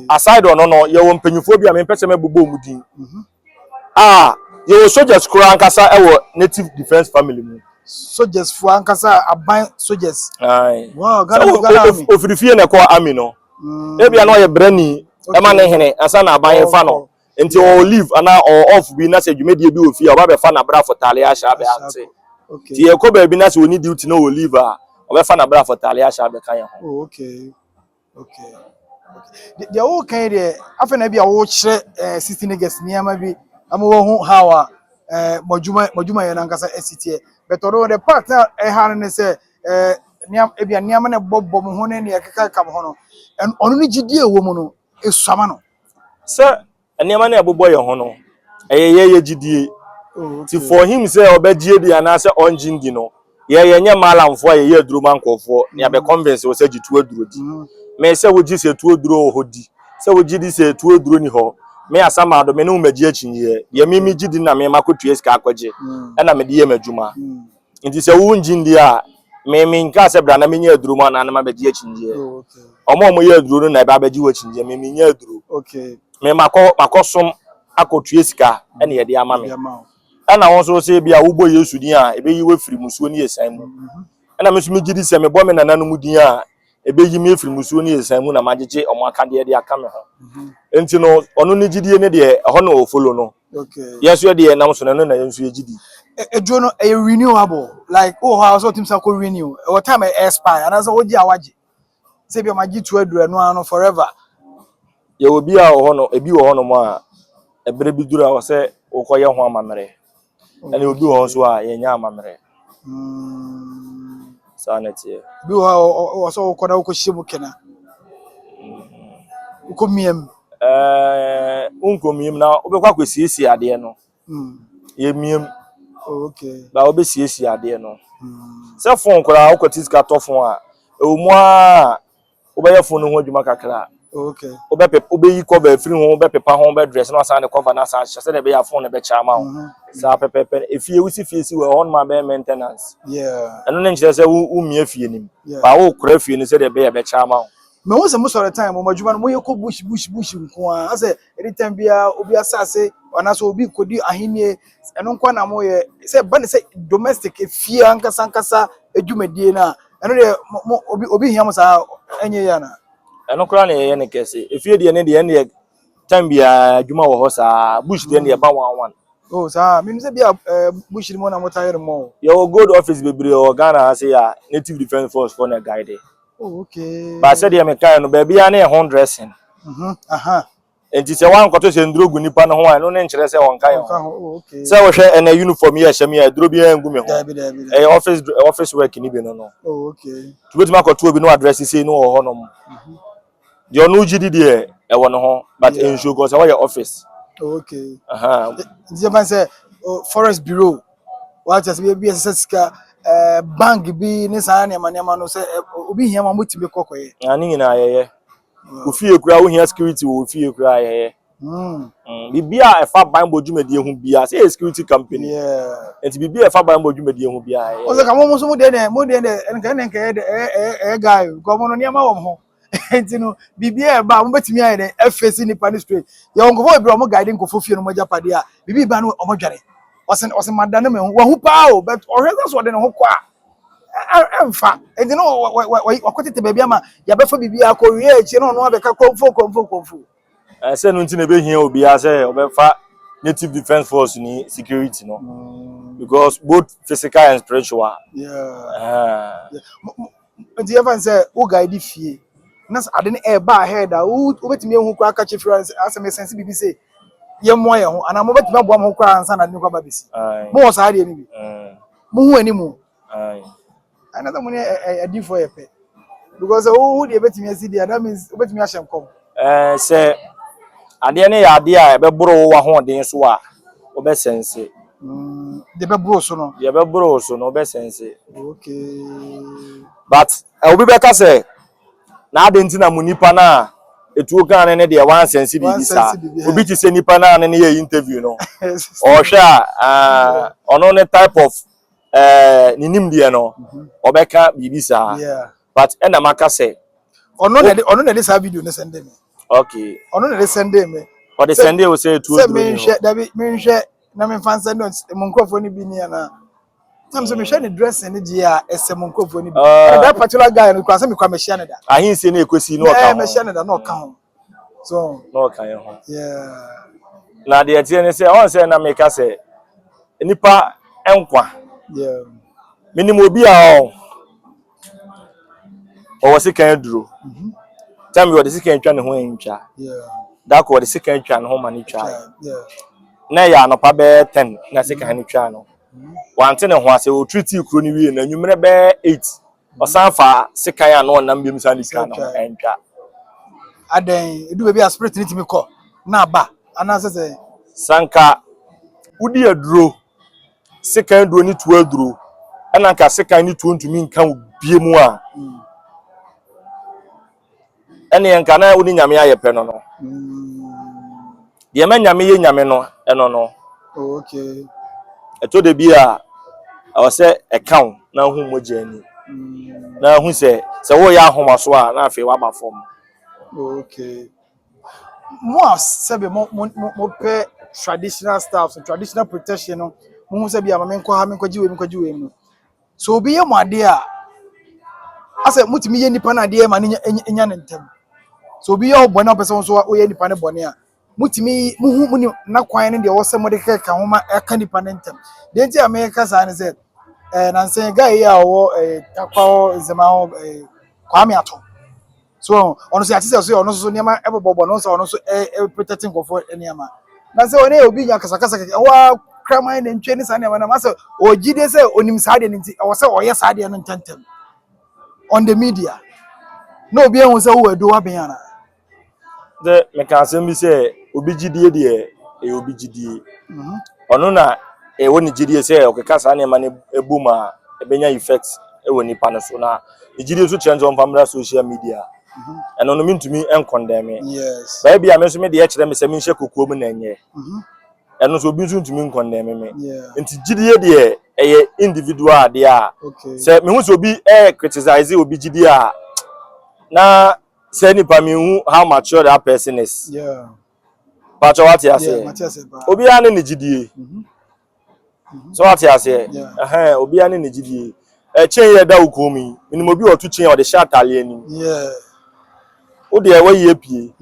Aside ɔno no, yɛwɔ mpanyinfoɔ bi a mempɛ sɛ mɛbobɔ ɔmo din a yɛwɔ soldiers koraa ankasa ɛwɔ Native Defence Family mu. Soldiers fo ankasa, aban soldiers? Aye. Wow. Sɛ Ghana Ghana Army. Ofiri fie na ɛkɔ army no, ebia na ɔyɛ brani ɛma ne hene ansa na aban fa no, nti ɔwɔ leave anaa ɔwɔ off bi na sɛ dwumadie bi wɔ fie a, ɔba bɛfa n'abrafo taale ahyɛ abɛ ante. Nti yɛkɔ baabi na sɛ ɔni duty na ɔwɔ leave a, ɔbɛfa n'abrafo taale ahyɛ abɛka yɛn ho. Oh, okay. Deɛ wɔka yi deɛ, afei na bi a wɔrekyerɛ City Niggas nneɛma bi ama wɔhu how a mo adwuma, mo adwuma yɛ nankasa esi teɛ. But ɔno the part na ɛha no ne sɛ nneɛma ebi a nneɛma na ɛbɔbɔ mo ho ne nea ɛkeka mo ho no, ɔno ne gyidie a ɛwɔ mu no esuama no. Sɛ nneɛma no a ɛbobɔ yɛn ho no, ɛyɛ yɛyɛ gyidie. Nti for him sɛ ɔbɛgye di anaasɛ ɔngye ndi no, yɛyɛ nyɛ maalamfoɔ a yɛyɛ aduro ma nkɔɔfoɔ ne abɛ convince wɔ sɛ gye tuo aduro di. Me sɛ wogye sɛ tuo aduro wɔ hɔ di, sɛ wogye di sɛ tuo aduro ni hɔ, me asama do me ne wo magye akyinyeɛ deɛ me gye di na me ma kɔtua sika akɔgye ɛna mede yɛ m'adwuma. Nti sɛ wongye ndi a, me nka sɛ bra na menyɛ aduro mu anaa na mabɛgye akyinyeɛ. Ɔmo a ɔmo yɛ aduro no na ɛbɛ abɛgye wɔ akyinyeɛ. Me menyɛ aduro. Me makɔ som akɔtua sika ɛna yɛde ama me. Ɛde ama wo. Ɛna wɔn nso sɛ bi a wobɔ Yesu din a, ɛbɛyi wo afiri musuo ne yɛsan mu, ɛna me nso megye di sɛ mebɔ me nananom din a, ɛbɛyi me afiri musuo ne yɛsan mu na magyegye ɔmo akadeɛ de aka me ho. Nti no ɔno ne gyidie ne deɛ ɛhɔ na ɔfollow no. Yɛn nso yɛ deɛ nam so no, ɛno na yɛn nso yɛgye di. Eduro no ɛyɛ renewable, like wowɔ hɔ a wɔsɛ ɔtumi sa kɔ renew, ɛwɔ time a expire anaasɛ wogye a wagye sɛ bi a magye tu aduro ɛno ano forever? Yɛwɔ bi a wɔ hɔ no, ebi wɔ hɔnom a ɛberɛ bi duru a wɔ sɛ wokɔyɛ ho amammerɛ, ɛna obi wɔ hɔ nso a yɛnyɛ amammerɛ. Saa na ɛteɛ. Bi wɔ hɔ a ɔwɔ sɛ wokɔ na wokɔhyɛ mu kena. Wokɔ mia mu. Ɛɛ, wonkɔ mia mu na wobɛkɔ akɔsiesie adeɛ no. Yɛ mia mu. Oh, okay. Ba wobɛsiesie adeɛ no. Sɛ phone koraa, wokɔte sika tɔ phone a, ɛwɔ mu a wobɛyɛ phone no ho adwuma kakra. Wobɛpe, wobɛyi cover afiri ho, wobɛpepa ho, wobɛdress na wasan de cover no asan ahyɛ sɛdeɛ ɛbɛyɛ a phone no bɛkyɛ ama wo. Saa pɛpɛɛpɛ. Efie, wosi fie si wɔ hɔ nom a, bɛyɛ maintenance. Ɛno ne nkyerɛ sɛ wo womia fie nim. Ba wokora fie no sɛdeɛ ɛbɛyɛ bɛkyɛ ama wo. Mehu sɛ mosɔre time mo adwuma no, moyɛ kɔ bush bush bush nko a, asɛ anytime biara obi asase anaasɛ obi kɔdi ahennie, ɛno nko na moyɛ. Sɛ ba ne sɛ domestic, efie ankasa ankasa adwumadie no a, ɛno deɛ mo obi hia mo saa, ɛnyɛ yie ana? Ɛno koraa na yɛyɛ ne kɛse. Efie deɛ ne deɛ, ɛne deɛ time biara adwuma wɔ hɔ saa. Bush deɛ ne yɛba one one. Oh, saa. Menim sɛ bia bush no mu na motaa yɛ no mɔ. Yɛwɔ gold office bebree wɔ Ghana ha sɛ a Native Defence Force foɔ na guide. Ba sɛdeɛ mekae no, baabiara ne yɛ ho dressing. Nti sɛ woankɔto sɛ nduro gu nipa no ho a, ɛno ne nkyerɛ sɛ wɔnka yɛn Ɔnka ho. ho. Oh, okay. Sɛ wohwɛ ɛnɛ uniform yi a ɛhyɛ me a, aduro biara ngu me ho. Dabi, dabi, dabi. Ɛyɛ office work ni bi no. Nti wobɛtumi akɔto obi na wadress sei no wɔ hɔnom deɛ, ɔno gye di deɛ ɛwɔ ne ho, but nsuo kɔ sɛ wɔyɛ office. Nti yɛfa sɛ, oh, forest bureau wate ase, bi ɛsɛ sɛ sika bank bi ne saa nneɛma nneɛma no, sɛ obi hia ma, motumi kɔ kɔyɛ? Na ne nyinaa yɛyɛ. Ofie koraa, wohia security wɔ ofie koraa, yɛyɛ. Biribi a ɛfa banbɔ dwumadie ho biara, sɛ yɛ security company, nti biribi a ɛfa banbɔ dwumadie ho biara, Ɔsɛ yɛyɛ. ka mo nso mo deɛ nka ne nka ɛyɛ dɛ ɛyɛ guy o, mo no nneɛma wɔ mo ho, nti no biribi a ɛba a, mobɛtumi ayɛ dɛ ɛfɛsi nipa no straight. Yɛwɔ nkɔfo bebree a ɔmo guide nkɔfo fie no, mo agyapadeɛ a biribi ba no, ɔmo dwane. Ɔsɛ mada ne me ho wahu paa o, but ɔhwɛ sɛ so ɔde ne ho kɔ a, ɛmfa. Nti no wakɔtete baabi ama yɛabɛfa biribi akɔ wie akyi na ɔno abɛka kurɔmfo kurɔmfo kurɔmfo. Sɛ no nti na ɛbɛhia obiara sɛ ɔbɛfa Native Defence Force ni security no, because both physical and spiritual. Nti yɛfa n sɛ wo guide fie na sɛ ade no ɛɛba ahead a, wobɛtumi ehu koraa ka kyerɛ fie asɛ mesɛnse biribi sɛ yɛmmoa yɛn ho anaa mobɛtumi aboa mo ho koraa ansa na ade no kɔ aba bɛsi? Mowɔ saa adeɛ no bi? Mohu animu? Ɛna sɛ mo ne adiifoɔ yɛ pɛ, because sɛ wohu deɛ ɛbɛtumi asi deɛ, that means wobɛtumi ahyɛ nkɔm. Sɛ adeɛ no yɛ adeɛ a ɛbɛboro wo w'ahoɔden so a, wobɛsense. Deɛ bɛboro so no. Deɛ ɛbɛboro wo so no, wobɛsense. But obi bɛka sɛ na ade nti na mo nipa no a etuo kan ne deɛ wansense biribi saa. Wansense biribi. Obi te sɛ nipa no a ne yɛ interview no, ɔhwɛ a, ah, ɔno ne type of ne nimdeɛ no, ɔbɛka biribi saa. But ɛna maka sɛ Ɔno na ɛde saa video no send me. Ɔno na ɛde send me. Ɔde send wo sɛ etuo sɛ duro ni hɔ. Menhwɛ, dabi, menhwɛ na memfa nsend mo nkurɔfoɔ no bi ni ana na sɛ mehwɛ ne dressing ne deɛ a ɛsɛ mo nkurɔfoɔ no bi. Ah. Ɛna that particular guy no kora sɛ mekora mehyia ne da. Ahensie no ekosi na ɔka ho. Mehyia ne da na ɔka ho so. Na ɔka yɛn ho. Na deɛ teɛ ne sɛ, ɔn sɛ na meka sɛ nipa nkwa. Menim obi a ɔwɔ sekan aduro tam bi, ɔde sekan twa ne ho ntwa. Dako ɔde sekan twa ne ho ma ne twa. Na ɛyɛ anɔpa bɛyɛ 10 na sekan no twa no, wante ne ho ase. Ɔtreat kuro no wie na anwummerɛ bɛyɛ 8, ɔsan fa sekan a na ɔnam biom san de twa ne ho, ɛntwa. Adɛn, edu baabi a spirit ne tumi kɔ na aba anaasɛ sɛ? Sanka wodi aduro, sekan aduro ne tuo aduro, ɛna nka sekan ne tuo ntumi nka wo bie mu a, ɛne nka na wo ne Nyame ayɛ pɛ no. Deɛ ma Nyame yɛ Nyame no, ɛno no. Ɛtɔ da bi a ɛwɔ sɛ ɛka wo na hu mogya ani na hu sɛ woyɛ ahomaso a, na afei woaba fam. Okay, mo a sɛbi mo pɛ traditional stuff, traditional protection no, mo hu sɛ bi a ma menkɔ ha, menkɔgye wei, menkɔgye wei no so, obi yɛ mo adeɛ a, asɛ motumi yɛ nipa no adeɛ ma no nya ne ntɛm. So obi yɛ wo bɔne a, wopɛ sɛ wo nso woyɛ nipa no bɔne a, motumi muhu mu ni na kwan no deɛ ɛwɔ sɛ mode keka ho ma ɛka nipa no ntɛm. Deɛ nti a meka saa ne sɛ, nansɛn guy yi a ɔwɔ Takwa hɔ, Nzema hɔ, Kwame Ato so, ɔno nso yɛate sɛ so ɔno nso so nneɛma ɛbobɔbɔ no sɛ ɔno nso ɛ protect nkurɔfoɔ nneɛma, na sɛ ɔne obi nya kasakasa kɛkɛ, ɛhɔ a Kraman, nantwie ne saa nneɛma no asɛ ɔgyidie sɛ onim saa deɛ no, nti ɛwɔ sɛ ɔyɛ saa deɛ no ntɛntɛm on the media na obi ehu sɛ wowɔ aduro wabɛn ana. Sɛ meka asɛm bi sɛ obi gyidie deɛ, ɛyɛ obi gyidie. Ɔno na ɛwɔ ne gyidie sɛ ɔkeka saa nneɛma no ɛbɔ mu a, ɛbɛnya effect ɛwɔ nipa no so, na ne gyidie nso kyerɛ sɛ ɔmfa mmra social media. Ɛno no mentumi nkɔndɛme. Baabi a me nso me deɛ kyerɛ me sɛ menhyɛ kokoɔ mu na ɛnyɛ, ɛno nso obi nso ntumi nkɔndɛme me. Nti gyidie deɛ, ɛyɛ individual adeɛ a sɛ mehu sɛ obi ɛyɛ criticize obi gyidie a, na sɛ nipa mehu how mature that person is. Pakyɛ, wate aseɛ? Mate ase paa. Obiara ne ne gyidie. So wate aseɛ? Yeah. Ɛhɛn, obiara ne ne gyidie. Ɛkyɛn yɛ da wo kɔn mu yi, menim obi a ɔto kyɛn a ɔde hyɛ ataaleɛ anim. Wo deɛ wayi apue,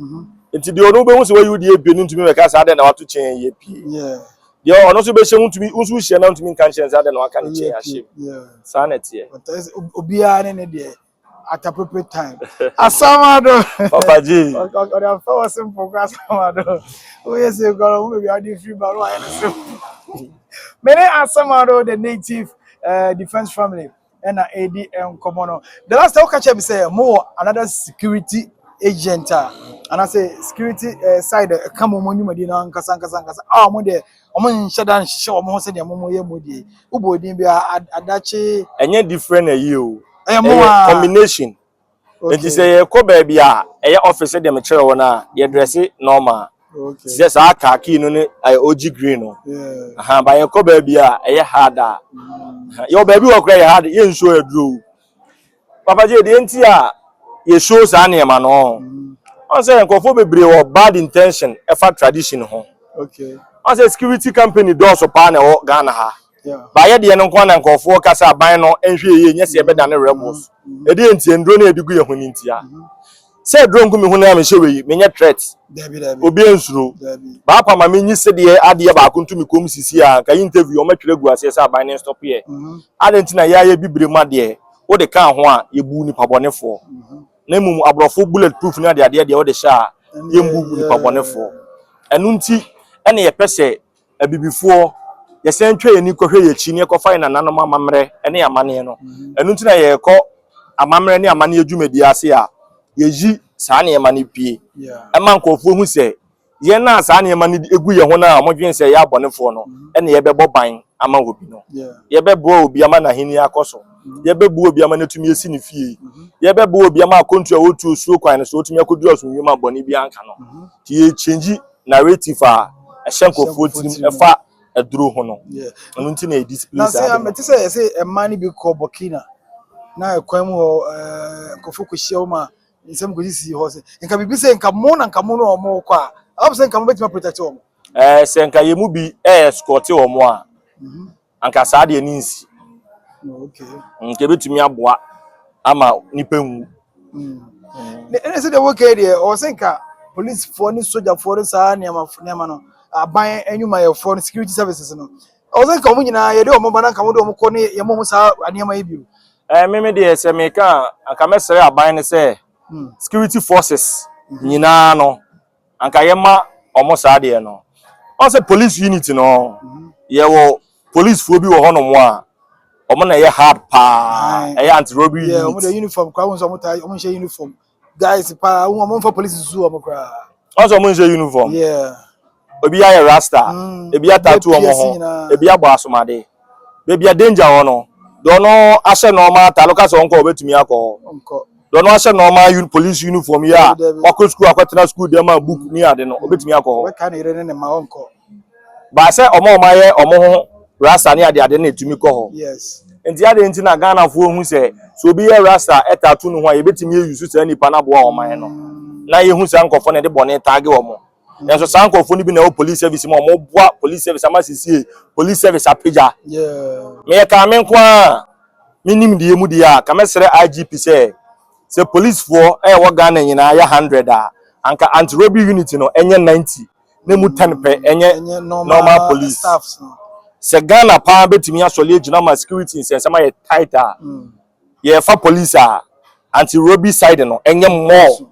nti deɛ ɔno wobɛhu sɛ wayi wo deɛ apue no ntumi bɛka saa deɛ na wato kyɛn yi apue. Deɛ ɔno nso bɛhyɛ wo ntumi, wo nso wohyia na ntumi nka nkyɛn saa deɛ na waka ne kyɛn ahyɛ mu. Saa na ɛteɛ. But obiara ne ne deɛ at appropriate time. Asamado. Papa G. Ɔde afa wɔ simple kɔ Asamado. Woyɛ sɛ kɔrɔ wo baabi a ɔde firi ba no ayɛ no simple. Mene Asamado, the Native Defence Family, ɛna ɛdi nkɔmmɔ no. The last time woka kyerɛ me sɛ mowɔ another security agent a anaasɛ security side ɛka mo mo nnwumadi no ankasa ankasa ankasa a ɔmo deɛ ɔmo nhyɛ da nhyehyɛ ɔmo ho sɛdeɛ mo mo yɛ mo deɛ. Wobɔ odin bi a adakye. Ɛnyɛ different ayi o. Ɛyɛ mo ɛyɛ a combination. Nti sɛ yɛkɔ baabi a ɛyɛ office deɛ mekyerɛ wɔ no a, yɛdress normal sɛ saa khaki no ne ɛyɛ OG green no. Aha, ba yɛkɔ baabi a ɛyɛ hard a, yɛwɔ baabi wɔ koraa yɛ hard, yɛnsuo aduro o. Papa Gye, deɛ nti a yɛsuo saa nneɛma no, ɔn sɛ nkurɔfoɔ bebree wɔ bad intention ɛfa tradition ho. Ɔn sɛ security company dɔɔso paa na ɛwɔ Ghana ha. Baayɛ deɛ no nko ara na nkurɔfoɔ kasa aban no nhwɛ yie, nyɛ sɛ yɛbɛda ne rebels ɛdeɛ nti nduro no yɛde gu yɛn ho no ntia sɛ aduro ngu me ho no a mehyɛ wei, menyɛ threat. Dabi, dabi. Obi nsuro. Dabi. Baapa ma menyi sɛdeɛ adeɛ baako nto me kɔn sisi a nka interview ɔmɛtwerɛ gu aseɛ sɛ aban ne stop yɛ. Ade nti na yɛayɛ bibire mu adeɛ wode kaa ho a, yɛbu nipa bɔnefoɔ, na mmom aborɔfo bullet proof ne adeadeɛ deɛ wode hyɛ a, yɛmbu nipa bɔnefoɔ. Ɛno nti ɛne yɛpɛ sɛ abibifoɔ yɛsɛn twa yɛn ani kɔhwɛ yɛn akyi ne yɛkɔfa yɛn nananom amammerɛ ne amanneɛ no. Ɛno nti na yɛkɔ amammerɛ ne amanneɛ dwumadie ase a yɛyi saa nneɛma no pie ɛma nkurɔfoɔ hu sɛ yɛn a saa nneɛma no egu yɛn ho no a wɔdwen sɛ yɛ abɔnefoɔ no, ɛna yɛbɛbɔ ban ama obi no. Yɛbɛboa obi ama n'ahenni akɔ so, yɛbɛboa obi ama n'atumi esi ne fie, yɛbɛboa obi ama akɔntu a wɔtu osuo kwan no so otumi akɔduru asomdwe mu a bɔne bi anka no. Nti yɛ change narrative a ɛhyɛ nkurɔfoɔ tirim ɛfa aduro ho no. Ɛno nti na yɛ display Na saa sɛ ade no. Mete sɛ yɛsɛ mmaa no bi kɔ Burkina na ɛkwan mu hɔ nkurɔfoɔ kɔhyia wɔn a nsɛm kɔsisi hɔ sɛ nka biribi sɛ nka mo na nka mo no ɔmo kɔ a ɔmo sɛ nka mo bɛtumi aprotect wɔn. Sɛ nka yɛn mu bi ɛyɛ escort wɔn a, anka saa deɛ ne nsi. Nka ebɛtumi aboa ama nipa nwu. Ne ɛne sɛ deɛ wɔkɛ deɛ ɔwɔ sɛ nka policefoɔ ne sogyafoɔ ne saa nneɛma nneɛma no, aban anwumayɛfoɔ no, security services no, ɔwɔ sɛ nka wɔn nyinaa yɛde wɔn ba na nka wɔde wɔn kɔ ne yɛn mo saa nneɛma yi bi o. Mímí deɛ, sɛ meka a, anka mɛsrɛ aban no sɛ security forces nyinaa no, anka yɛma ɔmo saa deɛ no. Ɔn sɛ police unit no, yɛwɔ policefoɔ bi wɔ hɔnom a ɔmo na ɛyɛ hard paa. Ɛyɛ anti robbery Yeah, wɔn de unit. Uniform koraa, wɔn nso wɔn taa wɔn nhyɛ uniform guys paa, wɔn mfa police susu wɔn koraa. Ɔn sɛ ɔmo nhyɛ uniform. Ebi ayɛ rasta, ebi atatu ebi ɔmo apia ho, nyinaa. Ebi abɔ asomade. Beebi a danger wɔ no, deɛ ɔno ahyɛ normal ataade ɔka sɛ ɔnkɔ, ɔbɛtumi akɔ hɔ? Nkɔ. Deɛ ɔno ahyɛ normal police uniform yi a Dabi, dabi. wakɔ school, akɔtena school dɛm a book ne ade no, ɔbɛtumi akɔ hɔ? Wɔka ne yere ne ne ma ɔnkɔ. Baasɛ ɔmo a ɔmo ayɛ ɔmo ho rasta ne ade ade na etumi kɔ hɔ. Nti ade nti na Ghanafoɔ hu sɛ obi yɛ rasta ɛtaatu ne ho a, yɛbɛtumi ayi so saa nipa no aboa ɔman no, na yɛhu saa nkɔfoɔ na yɛde bɔne taage wɔn. Nanso saa nkɔfoɔ no bi na ɛwɔ police service mu a wɔn boa police service ama sisie police service apagya. Meyɛ kaa me nko a menim deɛ mu deɛ a, ka mɛsrɛ IGP sɛ policefoɔ ɛwɔ Ghana nyinaa yɛ 100 a, anka anti robbery unit no ɛnyɛ 90 na mu 10 pɛ ɛnyɛ ɛnyɛ normal police. Staffs no. Sɛ Ghana paa bɛtumi asɔle agyina ma security nsɛnsɛm ayɛ tight a, yɛfa police a, anti robbery side no ɛnyɛ more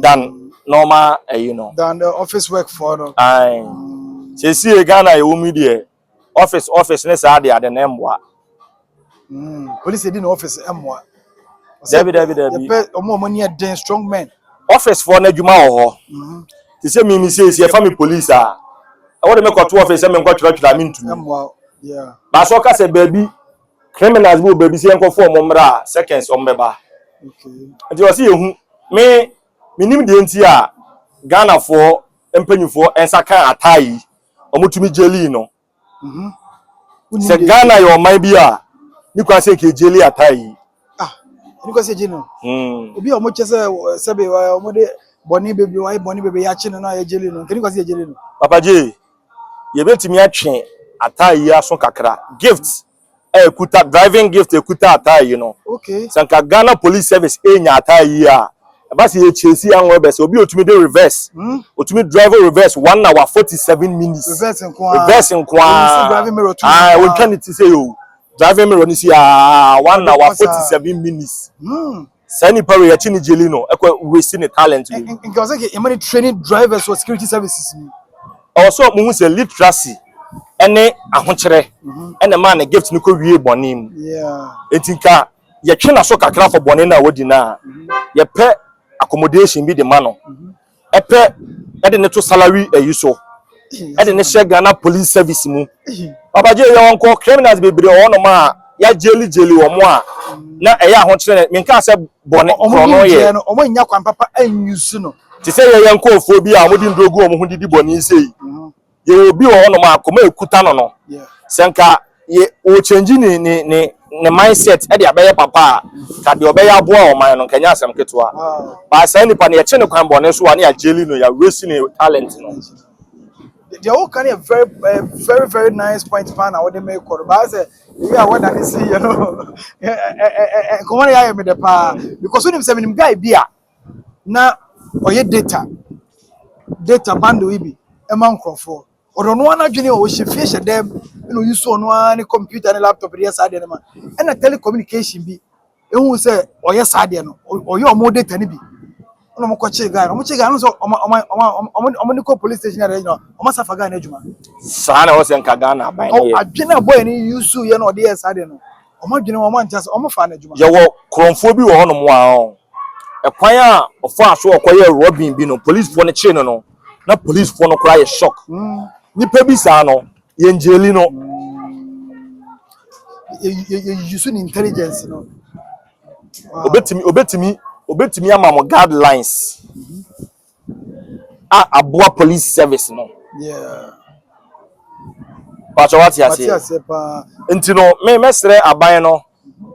than normal ɛyi no. Than the office work for no. Aye. Sɛsie Ghana yɛwɔ mu yi deɛ, Office office ne saa de ade na ɛmmoa. Police di na office ɛmmoa. Dabi, dabi, dabi. Yɛpɛ ɔmo a ɔmo ani yɛ den, strong men. Office foɔ no adwuma wɔ hɔ. Te sɛ mimi seesie ɛfa me police a, ɛwɔ de me kɔto office sɛ menkɔtwerɛtwerɛ a, mentumi. Ɛmmoa, yeah. Baasa ɔka sɛ baabi criminals bi wɔ baabi sɛ yɛnkɔfo ɔmo mmra a, seconds ɔmo bɛba. Nti ɔsi yɛhu me menim deɛ nti a Ghanafoɔ mpanyinfoɔ nsa ka ataa yi, ɔmo tumi jail no. Wonim Sɛ deɛ- Ghana yɛ ɔman bi a ne kwan sɛ nka jail ataa yi. Ah, ɛni kɔ sɛ gye no. Obi a ɔmo kyɛ sɛ sɛbe ɔmo de bɔnne bebree, wayɛ bɔnne bebree, yɛakye no na yɛ jail no, nkɛni kɔ sɛ yɛ jail no. Papa J, yɛbɛtumi atwe ataa yi aso kakra. Gift a ekuta driving, gift ekuta ataa yi no, sɛ nka Ghana Police Service enya ataa yi a, ɛba sɛ yɛkyɛ si anwɔ bɛ sɛ obi otumi de reverse, otumi drive reverse 1 hour 47 minutes. Reverse nko ara. Reverse nko Oyi si ara. Driving mirror tu. Aa. Nko ara. Otwa ne ti sɛ o driving mirror ni si aa 1 hour Ɔde kɔ saa. 47 minutes. Saa nipa wei, yɛkyi ne jail no, ɛkɔ waste ne talent wei. Nka ɔsɛ kɛ yɛma ne training drivers wɔ security services mu. Ɔwɔ sɛ mo hu sɛ literacy ɛne ahokyerɛ ɛna maa ne gift no kɔ wie bɔne mu. Eti nka yɛtwe n'aso kakra fɔ bɔne no a wadi no a, yɛpɛ accommodation bi de ma no, ɛpɛ ɛde ne to salary ayi so, ɛde ne hyɛ Ghana Police Service mu. Papa J, yɛ wɔn kɔ criminals bebree wɔ hɔnom a yɛajail jail wɔn a na ɛyɛ ahokyerɛ. Menka sɛ bɔne Ɔmo korɔ no nimdeɛ yɛ no, ɔmo nya kwan papa ɛnyusu no. Te sɛ yɛyɛ nkɔɔfoɔ bi a wɔde nduro gu wɔn ho didi bɔne sei, yɛwɔ obi wɔ hɔnom a akoma ekuta no. Sɛ nka yɛ ɔchange ne mindset ɛde abɛyɛ papa a, ka deɛ ɔbɛyɛ aboa ɔman no, nka nyɛ asɛm ketewa. Baasa nipa no, yɛkye ne kwan bɔne so a, ne yɛajail no, yɛawaste ne talent no. Deɛ woka no yɛ very very very nice point paa na wode me kɔ no baa sɛ ebi a wɔda ne si yɛ no, nkɔmɔ no yɛayɛ me dɛ paa because wonim sɛ menim guy bi a na ɔyɛ data bundle yi bi ɛma nkurɔfoɔ. Ɔde ɔno ara n'adwene a ɔhyɛ fie hyɛ dɛm ɛna oyi so ɔno ara ne computer ne laptop de yɛ saa deɛ no ma, ɛna telecommunication bi ehu sɛ ɔyɛ saa deɛ no, ɔyɛ ɔmo data no bi, ɛna ɔmo kɔkye guy no. Ɔmo kye guy no sɛ ɔmo de kɔ police station yɛrɛ gyina, ɔmo asafa guy no adwuma. Saa na ɛwɔ sɛ nka Ghana aban no Ɔ yɛ. Adwene a boy no use yɛ na ɔde yɛ saa deɛ no, ɔmo adwene wɔn, ɔmo ante ase, ɔmo fa no adwuma. Yɛwɔ kurɔmfoɔ bi wɔ hɔnom a ɛkwan a ɔfa so ɔkɔyɛ robin bi no, policefoɔ no kyee no, na policefoɔ no koraa yɛ shock. Nipa bi saa no, yɛn jail no. Yɛ use ne intelligence no. Wow. Obetumi ama mo guidelines a aboa police service no. Pàtó, wate Mate aseɛ? Aseɛ paa. Nti no, me mɛsrɛ aban no,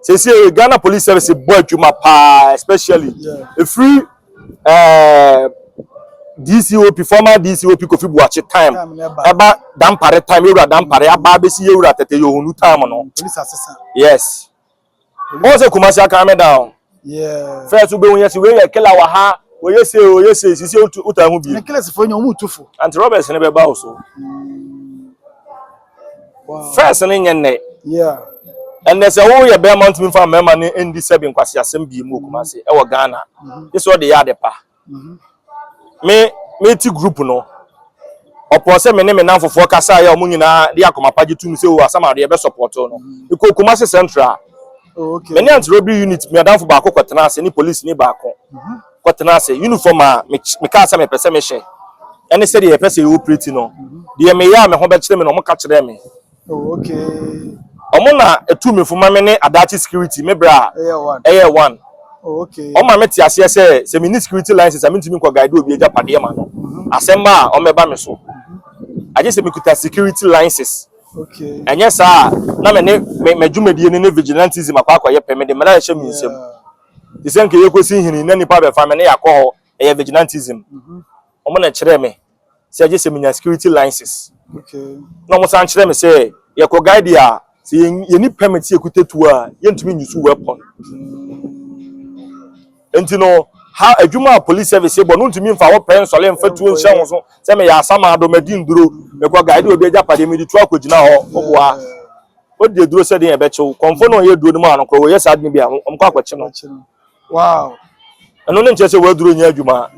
sɛsie Ghana Police Service bɔ adwuma paa, especially efiri DCOP, former DCOP Kofi Buakye time. Time na ɛba. Ɛba Dampare time, yɛwura Dampare aba abɛsi yɛwura Tete Yohunu time no. Police asesa. Yes, wɔn sɛ Kumasi aka me down. First wobɛhu yɛ sɛ wei yɛ killer wɔ ha, wɔyɛ se, wɔyɛ se sisi wotan ho Ne bi. killers fo nyɛ ɔmo tu fo. Anti robbers ne bɛba wo so. First ne nyɛ nnɛ. Ɛnɛ sɛ woyɛ bɛrima, ntumi fa mmarima ne ndi sɛbi nkwasi asɛm bi mu wɔ Kumasi, ɛwɔ Ghana gye sɛ ɔde yɛ ade pa. Me ti group no, ɔpɔ sɛ me ne me namfofoɔ kasa yɛ, ɔmo nyinaa de akoma pa gye tum sɛ o asam adeɛ bɛ support no. Ekɔ Kumasi Central. Me ne anti robbery unit, me adamfo baako kɔtena ase ne police ne baako kɔtena ase. Uniform a me mekaa sɛ mepɛ sɛ mehyɛ ɛne sɛdeɛ yɛpɛ sɛ yɛ operate no deɛ, meyɛ a me ho bɛkyerɛ me na ɔmo ka kyerɛ me. Ɔmo na etu me fo ma me ne Adaakye Security me bra a. Ɛyɛ one. Ɛyɛ one. Ɔma me te aseɛ sɛ me ni security license a, mentumi nkɔ guide obi agyapadeɛ ma no. Asɛm ba a, ɔmmɛba me so, agye sɛ mekuta security license. Ɛnyɛ saa a, na me ne me m'adwumadie no ne vigilantism akɔyɛ pɛ. Mede mmara ɛhyɛ me nsam te sɛ nka yɛkɔsi hini na nipa bɛfa me ne yɛakɔ hɔ, ɛyɛ vigilantism. Ɔmo na kyerɛ me sɛ agye sɛ menya security license. Na ɔmo san kyerɛ me sɛ yɛkɔ guide a, sɛ yɛni permit sɛ yɛkuta tuo a, yɛntumi nuse weapon. Nti no ha adwuma a police service bɔ no, ntumi nfa wɔ pɛ nsɔle nfa tuo nhyɛ ho so sɛ meyɛ asamado, madi nduro, mekɔ guide obi agyapadeɛ, mede tuo akɔgyina hɔ. Ɔboa wodi aduro sɛ deɛ yɛbɛkyew kɔnfo na ɔyɛ duro no mu a no korɔ wɔyɛ saa de no bi a, ɔmkɔ akɔkye no. Akyi no. Wow. Ɛno ne nkyerɛ sɛ wɔaduro nyɛ adwuma.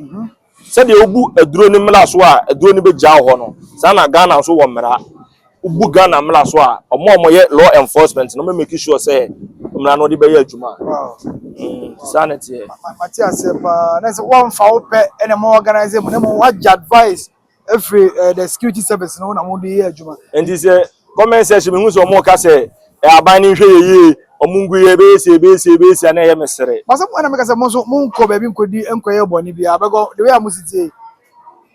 Sɛdeɛ wobu aduro no mmara so a, aduro no bɛgya wo hɔ no, saa na Ghana nso wɔ mmara. Wobu Ghana mmara so a, ɔmo a ɔmo yɛ law enforcement no, ɔmo make sure sɛ mmara no ɔde bɛyɛ adwuma. Saa na ɛteɛ. Mate aseɛ paa. Na sɛ wɔmfa wo pɛ ɛna mo organize mu na mo wagye advice efiri the security service no na mo de yɛ adwuma. Nti sɛ comment section mi hu sɛ ɔmo ka sɛ ɛ aban ne nhwɛ yɛ yie, ɔmo ngu yɛ, ebɛyɛ si, ebɛyɛ si, ebɛyɛ si, ana ɛyɛ me sere. Basa mo ɛna meka sɛ mo nso mo nkɔ baabi nkɔdi nkɔyɛ bɔne bi abɛgɔ the way a mo si tie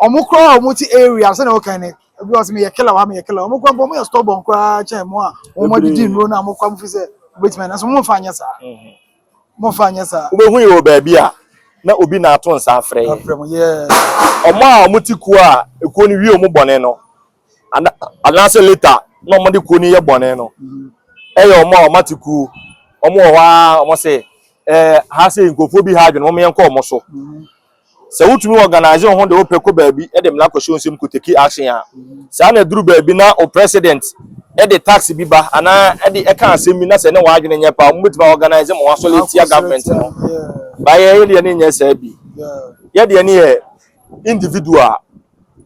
ɔmo koraa a ɔmo ti area sɛnea ɔkan ne ebi wɔ sɛ meyɛ killer wa, meyɛ killer, ɔmo koraa mpo ɔmo yɛ stubborn koraa kyɛn mo a wɔn adidi nnuro no a mo koraa mo fi sɛ obetumi ayɛ, nanso mo nfa nyɛ saa, mo nfa nyɛ saa. Wobɛhu yɛ wɔ baabi a na obi na ato nsa afrɛ yɛ. Afrɛ mo yɛ. Ɔmo a ɔmo te kuo a ekuo no wie ɔmo bɔne no anaasɛ later na ɔmo de kuo no yɛ bɔne no, ɛyɛ ɔmo a ɔmo ate kuo, ɔmo wɔ hɔ a ɔmo sɛ ha sɛ nkurɔfoɔ bi ha adwene, ɔmo yɛn kɔ ɔmo so. Sɛ wotumi organize wo ho de wopɛ kɔ baabi ɛde mmara kɔhyɛ wo nsam kɔ take action a, saa na ɛduru baabi na o president ɛde tax bi ba anaa ɛde ɛka asɛm bi na sɛ ne w'adwene nyɛ pa, ɔmo bɛtumi organize ma wasɔre tia government no. Baayɛ yɛ deɛ ne nyɛ saa bi. Yɛ deɛ ne yɛ individual,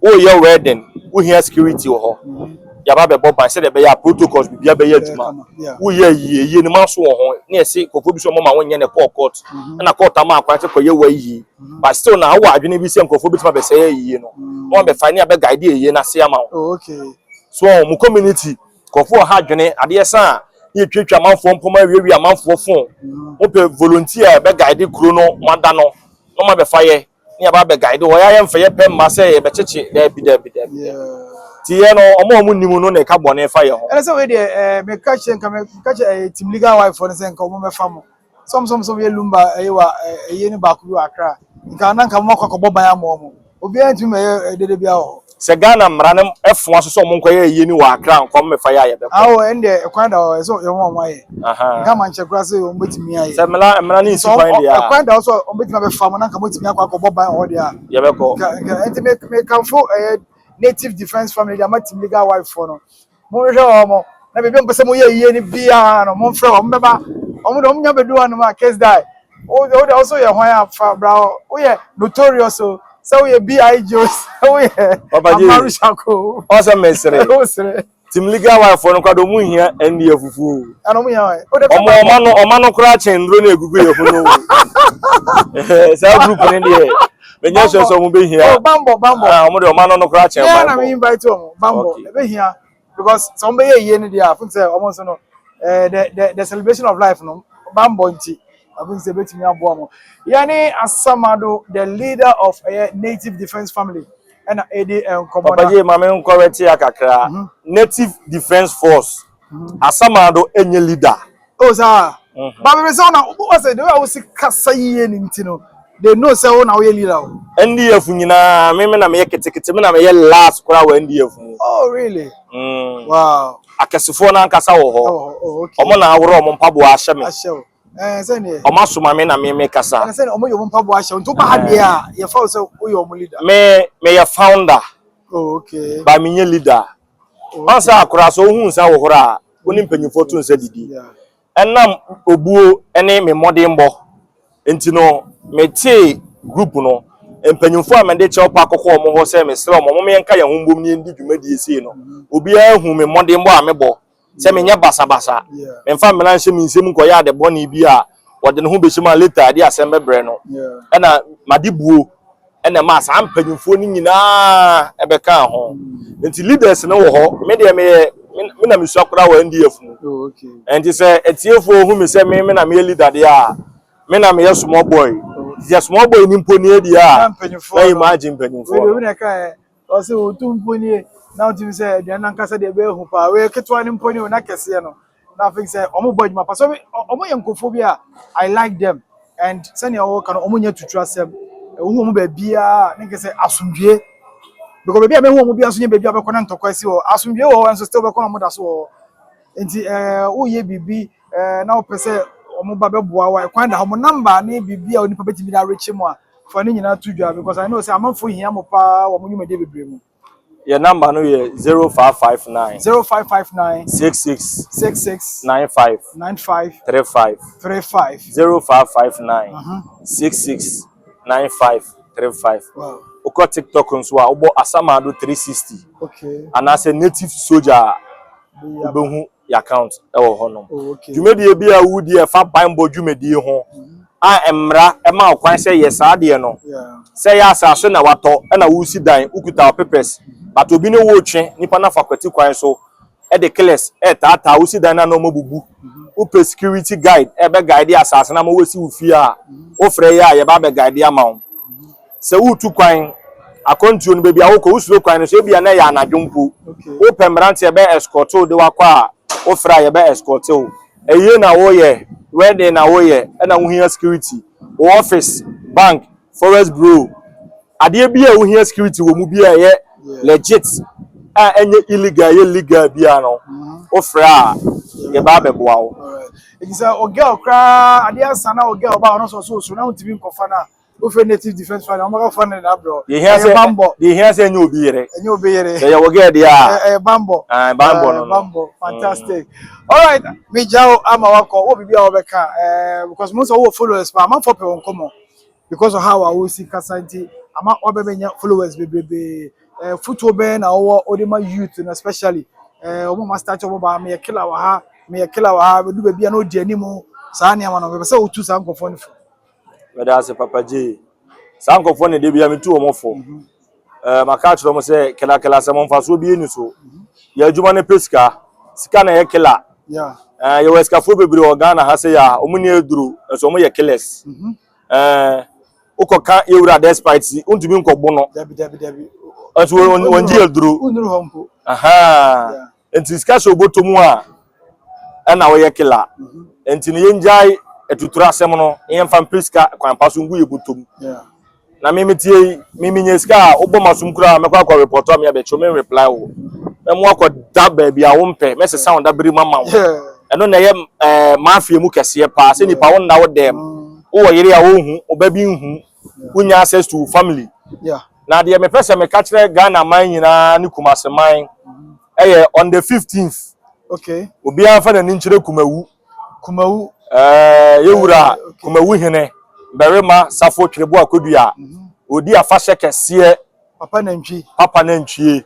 woyɛ wedding, wohia security wɔ hɔ, yaba bɛbɔ ban sɛdeɛ ɛbɛyɛ a protocols biribiara bɛyɛ adwuma. Woyɛ yie yie ne ma so wɔ ho ne yɛsi nkurɔfoɔ bi so ɔmo ma wonyɛ ne kɔɔ court, ɛna court ama akwan sɛ kɔyɛ wɔ yie, but still na awɔ adwene bi sɛ nkurɔfoɔ bi tuma bɛsɛe yie no na wɔn bɛfa ne abɛ guide yie n'ase ama wo. So wɔn mo community nkurɔfoɔ wɔ ha adwene adeɛ san a ne yɛtwatwa amanfoɔ mpɔmɔ, awiewie amanfoɔ phone, wopɛ volunteer bɛ guide kuro no mo ada no na wɔn abɛfa yɛ ne yɛba abɛ guide wɔ yɛ ayɛ mfɛ yɛ pɛ mma sɛ yɛbɛkyekye. Dɛbi, dɛbi, dɛbi. Ti yɛ no, ɔmo a ɔmo nim no na ɛka bɔne fa yɛ ho. Ɛnɛ sɛ wei deɛ meka kyerɛ nka meka kyerɛ team legal wife no sɛ nka ɔmo mɛfa mo sɔm yɛ Lumba ɛyɛ wa ɛyɛ ne baako bi wɔ Accra, nka na nka mo akɔ akɔbɔ ban ama ɔmo, obiara ntumi mɛyɛ dede bi wɔ hɔ. Sɛ Ghana mmara no ɛfoa so sɛ ɔmo nkɔyɛ yie ni wɔ Accra nkɔm mɛfa yɛ a, yɛbɛkɔ. Awo, ɛn deɛ ɛkwan da hɔ ɛsɛ yɛn wɔn ayɛ. Nka ma nkyɛn koraa sɛ wɔn bɛtumi ayɛ. Sɛ mmara no nsi sɛ kwan deɛ a, ɛkwan da hɔ sɛ wɔn bɛtumi abɛfa mo na nka mo tumi akɔ akɔbɔ ban wɔ hɔ deɛ a, yɛbɛkɔ. Nka nti me mekamfo ɛyɛ Native Defence Family de ama team legal wife fo no. Monhwɛ wɔn mo na biribi a mpɛ sɛ moyɛ yie no biara no, momfrɛ wɔn bɛba. Wɔn de wɔn nya bɛdu hɔ nom a, case die. Wo de ɔso yɛ hwan a fa bra hɔ, woyɛ Notorious o, sɛ woyɛ Big o, sɛ woyɛ Papa J. Amaru Shako. Ɔsɛ mesere. Wosere. Team legal wife no koraa de, ɔmo hia ndf fufuo. Ɛna ɔmo yɛ wɔn o de. Ɔmo ɔma no koraa kyɛn nduro na egugu yɛ ho no o. Saa group no deɛ, menyɛ sure sɛ ɔmo bɛhia. Oh, bambɔ, bambɔ. Ah, ɔmo de ɔma no koraa kyɛn Yeah, na me bambɔ. invite wɔn bambɔ. Ɛbɛhia because sɛ wɔn bɛyɛ yie no deɛ a, fún sɛ wɔn nso no the celebration of life no, bambɔ nti afun sɛ ebɛtumi aboa mo. Yɛne Asamado, the leader of Native Defence Family, ɛna edi nkɔmɔ Papa na J, maame nkɔrɛte ya kakra. Native Defence Force, Asamado enye leader. O saa baabi sɛ ɔna wɔsɛ the way a wosi kasa yie ne nti no, they know sɛ wo na woyɛ leader o. NDF nyinaa, me na meyɛ ketekete, me na meyɛ last koraa wɔ NDF mu. Oh, really? Wow. Akɛsefoɔ no ankasa wɔ hɔ. Oh, okay. Ɔmo na aworɔ ɔmo mpaboa ahyɛ me. Ahyɛ o sɛneɛ Ɔmo asoma me na me kasa. Ɛna sɛneɛ ɔmo yɛ ɔmo mpaboa ahyɛ o, nti woba ha deɛ a, yɛfa wo sɛ woyɛ ɔmo leader. Me meyɛ founder. Ba menyɛ leader. Ɔn sɛ akora so ohun nsa wɔ hɔ a, wo ne mpanyinfoɔ to nsa didi. Ɛnam obuo ne me mmɔdenbɔ nti no, metee group no mpanyinfoɔ a mede kyɛw pa akɔkɔ ɔmo hɔ sɛ mesrɛ ɔmo, ɔmo yɛnka yɛn ho mbom ne yɛndi dwumadie sei no, obiara hu me mmɔdenbɔ a mebɔ sɛ menyɛ basabasa. Memfa mmara nhyɛ me nsam nkɔyɛ ade bɔne bi a wɔde ne ho bɛhyɛ mu a later ade asɛm bɛbrɛ no. Ɛna made buo ɛna maa saa mpanyinfoɔ no nyinaa ɛbɛka ho, nti leaders no wɔ hɔ. Me deɛ, meyɛ me na mesua koraa wɔ NDF mu. Nti sɛ etiefoɔ hu mi sɛ me na meyɛ leader deɛ a, me na meyɛ small boy. Sɛ small boy ni mpo nie deɛ Na a, mpanyinfoɔ na no imagine wei mpanyinfoɔ de obi no. na ɛka ɛ ɔsɛ otu mpo nie na wotumi sɛ aduane nankasa deɛ ɛbɛyɛ hu paa, wei ketewa ne mpo nie o, na kɛseɛ no na afei sɛ ɔmo bɔ adwuma pa so ɔmo yɛ nkurɔfoɔ bi a I like them, and sɛnea ɔwɔ ka no, ɔmo nyɛ tutu asɛm ɛwɔ ɔmo baabiara ne nkɛ sɛ asomdwie, because baabi a mehu ɔmo bi nso nyɛ baabi a bɛkɔ na ntɔkwa si hɔ. Asomdwie wɔ hɔ nso still bɛkɔ na ɔmo da so wɔ hɔ. Nti woyɛ biribi na wopɛ sɛ ɔmo ba bɛboa wa, ɛkwan da hɔ. Mo number ne biribi a onipa bɛtumi de arekye mu a, fa ne nyinaa to dwa, because I know sɛ amanfoɔ hia mo paa wɔ mo nnwumadie bebree mu. Yɛ number no yɛ 0559 0559 66 66 95 95 35. 35. 0559 66 95 35. Wokɔ TikTok nso a, wobɔ Asamado 360 anaasɛ Native Soldier a, Wobɛhu yɛ account ɛwɔ hɔnom. Oh, okay. Dwumadie bi a wodi ɛfa banbɔ dwumadie ho a mmara ɛma wo kwan sɛ yɛ saa adeɛ no, sɛ yɛ asase na watɔ ɛna wosi dan, wokuta wo papers, but obi ne wo twe nipa nafa kwati kwan so ɛde killers ɛtaataa wosi dan na na ɔmo bubu, wopɛ security guide ɛbɛ guide asase na ma wosi wo fie a, wofrɛ yɛ a, yɛba abɛ guide ama wo. Sɛ wotu kwan akɔntuo no, baabi a wokɔ wosuro kwan no so, ebia na ɛyɛ anadwo mpo, wopɛ mmeranteɛ bɛ escort wo de wakɔ a, wofrɛ a, yɛbɛ escort wo. Ɛyie na woyɛ, wedding na woyɛ, ɛna wohia security, wo office, bank, forex bureau, adeɛ bi a wohia security wɔ mu bi a ɛyɛ legit a ɛnyɛ illegal, ɛyɛ legal biara no, wofrɛ a, yɛba abɛboa wo. Alright. Nti sɛ o girl koraa adeɛ asa na o girl ba, ɔno nso ɔso osoro na ntumi nkɔfa na wofɛ Native Defence Family, ɔmo ka fa ne na abrɛ. Deɛ hia Ɛyɛ sɛ bambɔ. Deɛ hia sɛ ɛnyɛ obi yere. Ɛnyɛ obi yere. Sɛ yɛwɔ girl deɛ a, Ɛyɛ bambɔ. Ah, bambɔ no. Bambɔ, fantastic. Alright, megya wo ama wakɔ wɔ biribi a wɔbɛka because mo sɛ wowɔ followers pa, amanfoɔ pɛ wɔn nkɔmmɔ because of how a wosi kasa, nti ama wabɛbɛnya followers bebrebe. Fotuo bɛn na wɔwɔ wɔde ma youth no, especially wɔn ma start wɔn ba, meyɛ killer wɔ ha, meyɛ killer wɔ ha, bɛdu baabi a na odi anim, saa nneɛma no, bɛpɛ sɛ wotu saa nkurɔfoɔ no fo? Mɛda ase, Papa Gye. Saa nkurɔfoɔ ne de bia metu wɔn fo. Maka akyerɛ wɔn sɛ killer sɛ mfasoɔ bi ni so. Yɛ adwuma no pɛ sika, sika na ɛyɛ killer. Yɛwɔ asikafoɔ bebree wɔ Ghana ha sɛ yɛ a wɔn ni aduro nso wɔn yɛ killers. Wokɔka yɛwura Despite, ntumi nkɔbo no. Dabi, dabi, dabi. Nso wɔn gye aduro. Wonnuru hɔ mpo. Nti sika hyɛ oboto mu a ɛna wɔyɛ killer. Nti no yɛngyae atuturo asɛm no, yɛmfa mpɛ sika kwan pa so ngu yɛ bɔtɔ mu. Na mímí tie yi, mímí nye sika a wobɔ ma som koraa, mɛkɔ akɔ report a mi abɛkyɛw mi reply wo, mɛmo akɔ da baabi a wompɛ, mɛsesa wo dabere mu ama wo. Ɛno na ɛyɛ mafia mu kɛseɛ paa sɛ nipa wo nna wo dɛm, wowɔ yere a wonhu, ɔba bi nhu, wonya access to family. Na deɛ mepɛ sɛ meka kyerɛ Ghana man nyinaa ne Kumase man ɛyɛ on the 15th, obiara fa n'ani nkyerɛ Kumawu. Kumawu. Yɛwura Kumawu hene barima Safo Twerebo Akodua odi afahyɛ kɛseɛ. Papa Nantwi. Papa Nantwie.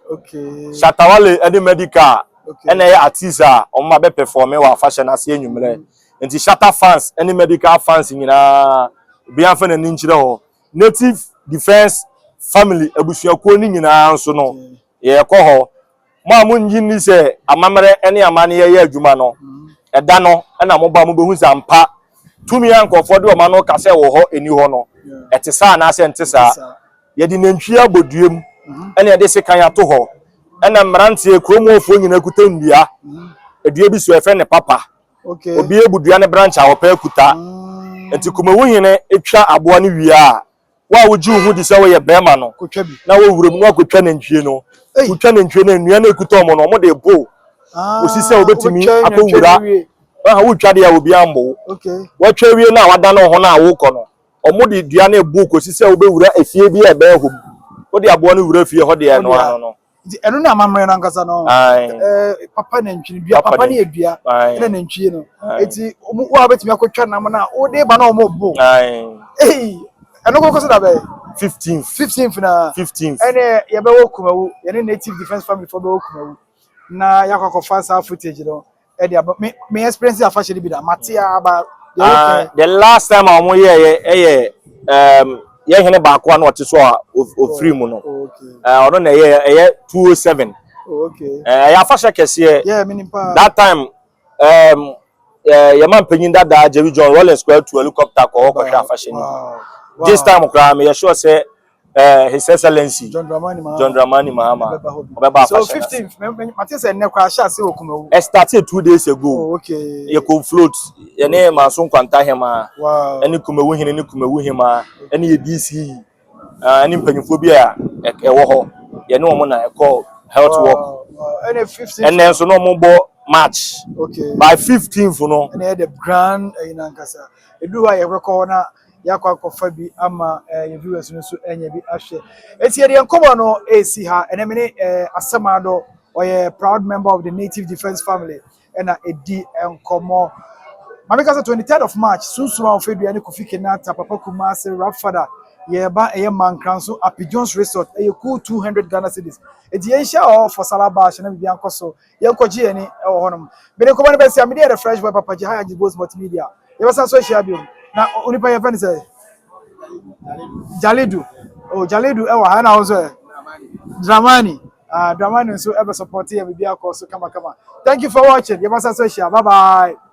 Shatawale ɛne Medical ɛna ɛyɛ artist a wɔn abɛ perform wɔ afahyɛ n'ase anwummerɛ. Nti Shatta fans ɛne Medical fans nyinaa, obiara fa n'ani nkyerɛ hɔ. Native Defence Family abusuakuo no nyinaa nso no, yɛkɔ hɔ. Mo a mongye nni sɛ amammerɛ ne amanneɛ yɛ adwuma no, ɛda no ɛna moba mobɛhu sɛ ampa tumi a nkurɔfoɔ de ɔma no ka sɛ wɔ hɔ ɛni hɔ no, ɛte saa anaasɛ nte saa. Yɛde nantwie abɔ dua mu ɛna yɛde sekan ato hɔ, ɛna mmeranteɛ kurom hɔfoɔ nyinaa kuta nnua. Dua bi so yɛfrɛ ne papa. Obi ebu dua ne branch a ɔpɛ kuta. Nti Kumawu hene etwa aboa no wie a, wo a wogye wo ho di sɛ woyɛ bɛrima no Kotwa bi. na wɔwura mu na wakɔtwa nantwie no. Ei. Wotwa nantwie no, nnua no ekuta ɔmo no, ɔmo de bo osi sɛ wobɛtumi wotwa nantwie akɔwura. no wie. Aha, wotwa deɛ a obiara mbɔ wo. Wɔatwa wie no a wadane wo ho no a wokɔ no, ɔmo de dua no ebu kɔsi sɛ wobɛwura efie bi a ɛbɛn hɔ mu. Wode aboa no wura fie hɔ deɛ, ɛno ano no. Nti ɛno ne amammerɛ no ankasa no. Ae. Papa nantwi no, dua Papa papa ne yɛ dua Ae. ɛna nantwie no. Ae. Eti ɔmo wo a wobɛtumi akɔtwa nam no a wode ba na ɔmo bo. Ae. Ei, ɛno kɔkɔ so da bɛyɛ 15th. 15th na 15th. Ɛne yɛbɛwɔ Kumawu, yɛne Native Defence Family fo bɛwɔ Kumawu na yɛakɔ akɔfa saa footage no ɛde aba. Me experience afahyɛ no bi da, mate aba deɛ wɔka. The last time a wɔn yɛɛ ɛyɛ yɛn hene baako a na ɔte so a ofiri mu no. Ɔno na ɛyɛ 207. Ɛyɛ afahyɛ kɛseɛ. Yeah, me nipa. That time yɛma mpanyin dada Jerry John Rawlings koraa tu helicopter kɔ hɔ kɔhwɛ afahyɛ no. This time koraa meyɛ sure sɛ His Excellency John Dramani Mahama. John Dramani Mahama Ɔbɛba hɔ bi. ɔbɛba So afahyɛ no ase. 15th, mate sɛ nnɛ koraa ahyɛ ase wɔ Kumawu. Ɛstarted 2 days ago. Yɛkɔ float, yɛne Manso Nkwanta hema ɛne Kumawu hene ne Kumawu hema ɛne yɛ DCE ɛne mpanyinfoɔ bi a ɛwɔ hɔ, yɛne wɔn na ɛkɔ health work. Wow. Ɛne 15th. Ɛnɛ nso na wɔn bɔ match. By 15th no. Ɛna yɛ the grand ɛyi nankasa edu hɔ a yɛbɛkɔ hɔ na yɛakɔ akɔfa bi ama yɛ viewers no nso ɛnya bi ahwɛ. Eti yɛde yɛn nkɔmɔ no esi ha. Ɛnɛ mi ne Asamado, ɔyɛ proud member of the Native Defence Family, ɛna edi nkɔmɔ. Maame kasa 23rd of March, Sunsun a Ofedua ne Kofi Kenata, Papa Kumase Rap Father. Yɛba ɛyɛ Mankranso Api Jones Resort, ɛyɛ cool 200 Ghana cedis. Eti yɛnhyia hɔ for Salah Bash na biribi ankɔ so. Yɛnkɔgye yɛn ani ɛwɔ hɔnom. Mede nkɔmɔ no bɛsi a, mede yɛ The Fresh Boy Papa J, ha yɛ Boss Multimedia. Yɛbɛsan so ahyia bio. Na onipa yɛfɛ no sɛ Jalidu. Oh, Jalidu ɛwɔ ha na wo nso ɛ Dramani. Ah, Dramani nso ɛbɛ support yɛ, biribi akɔ so kamakama. Thank you for watching. Yɛbɛsan so ahyia. Bye bye.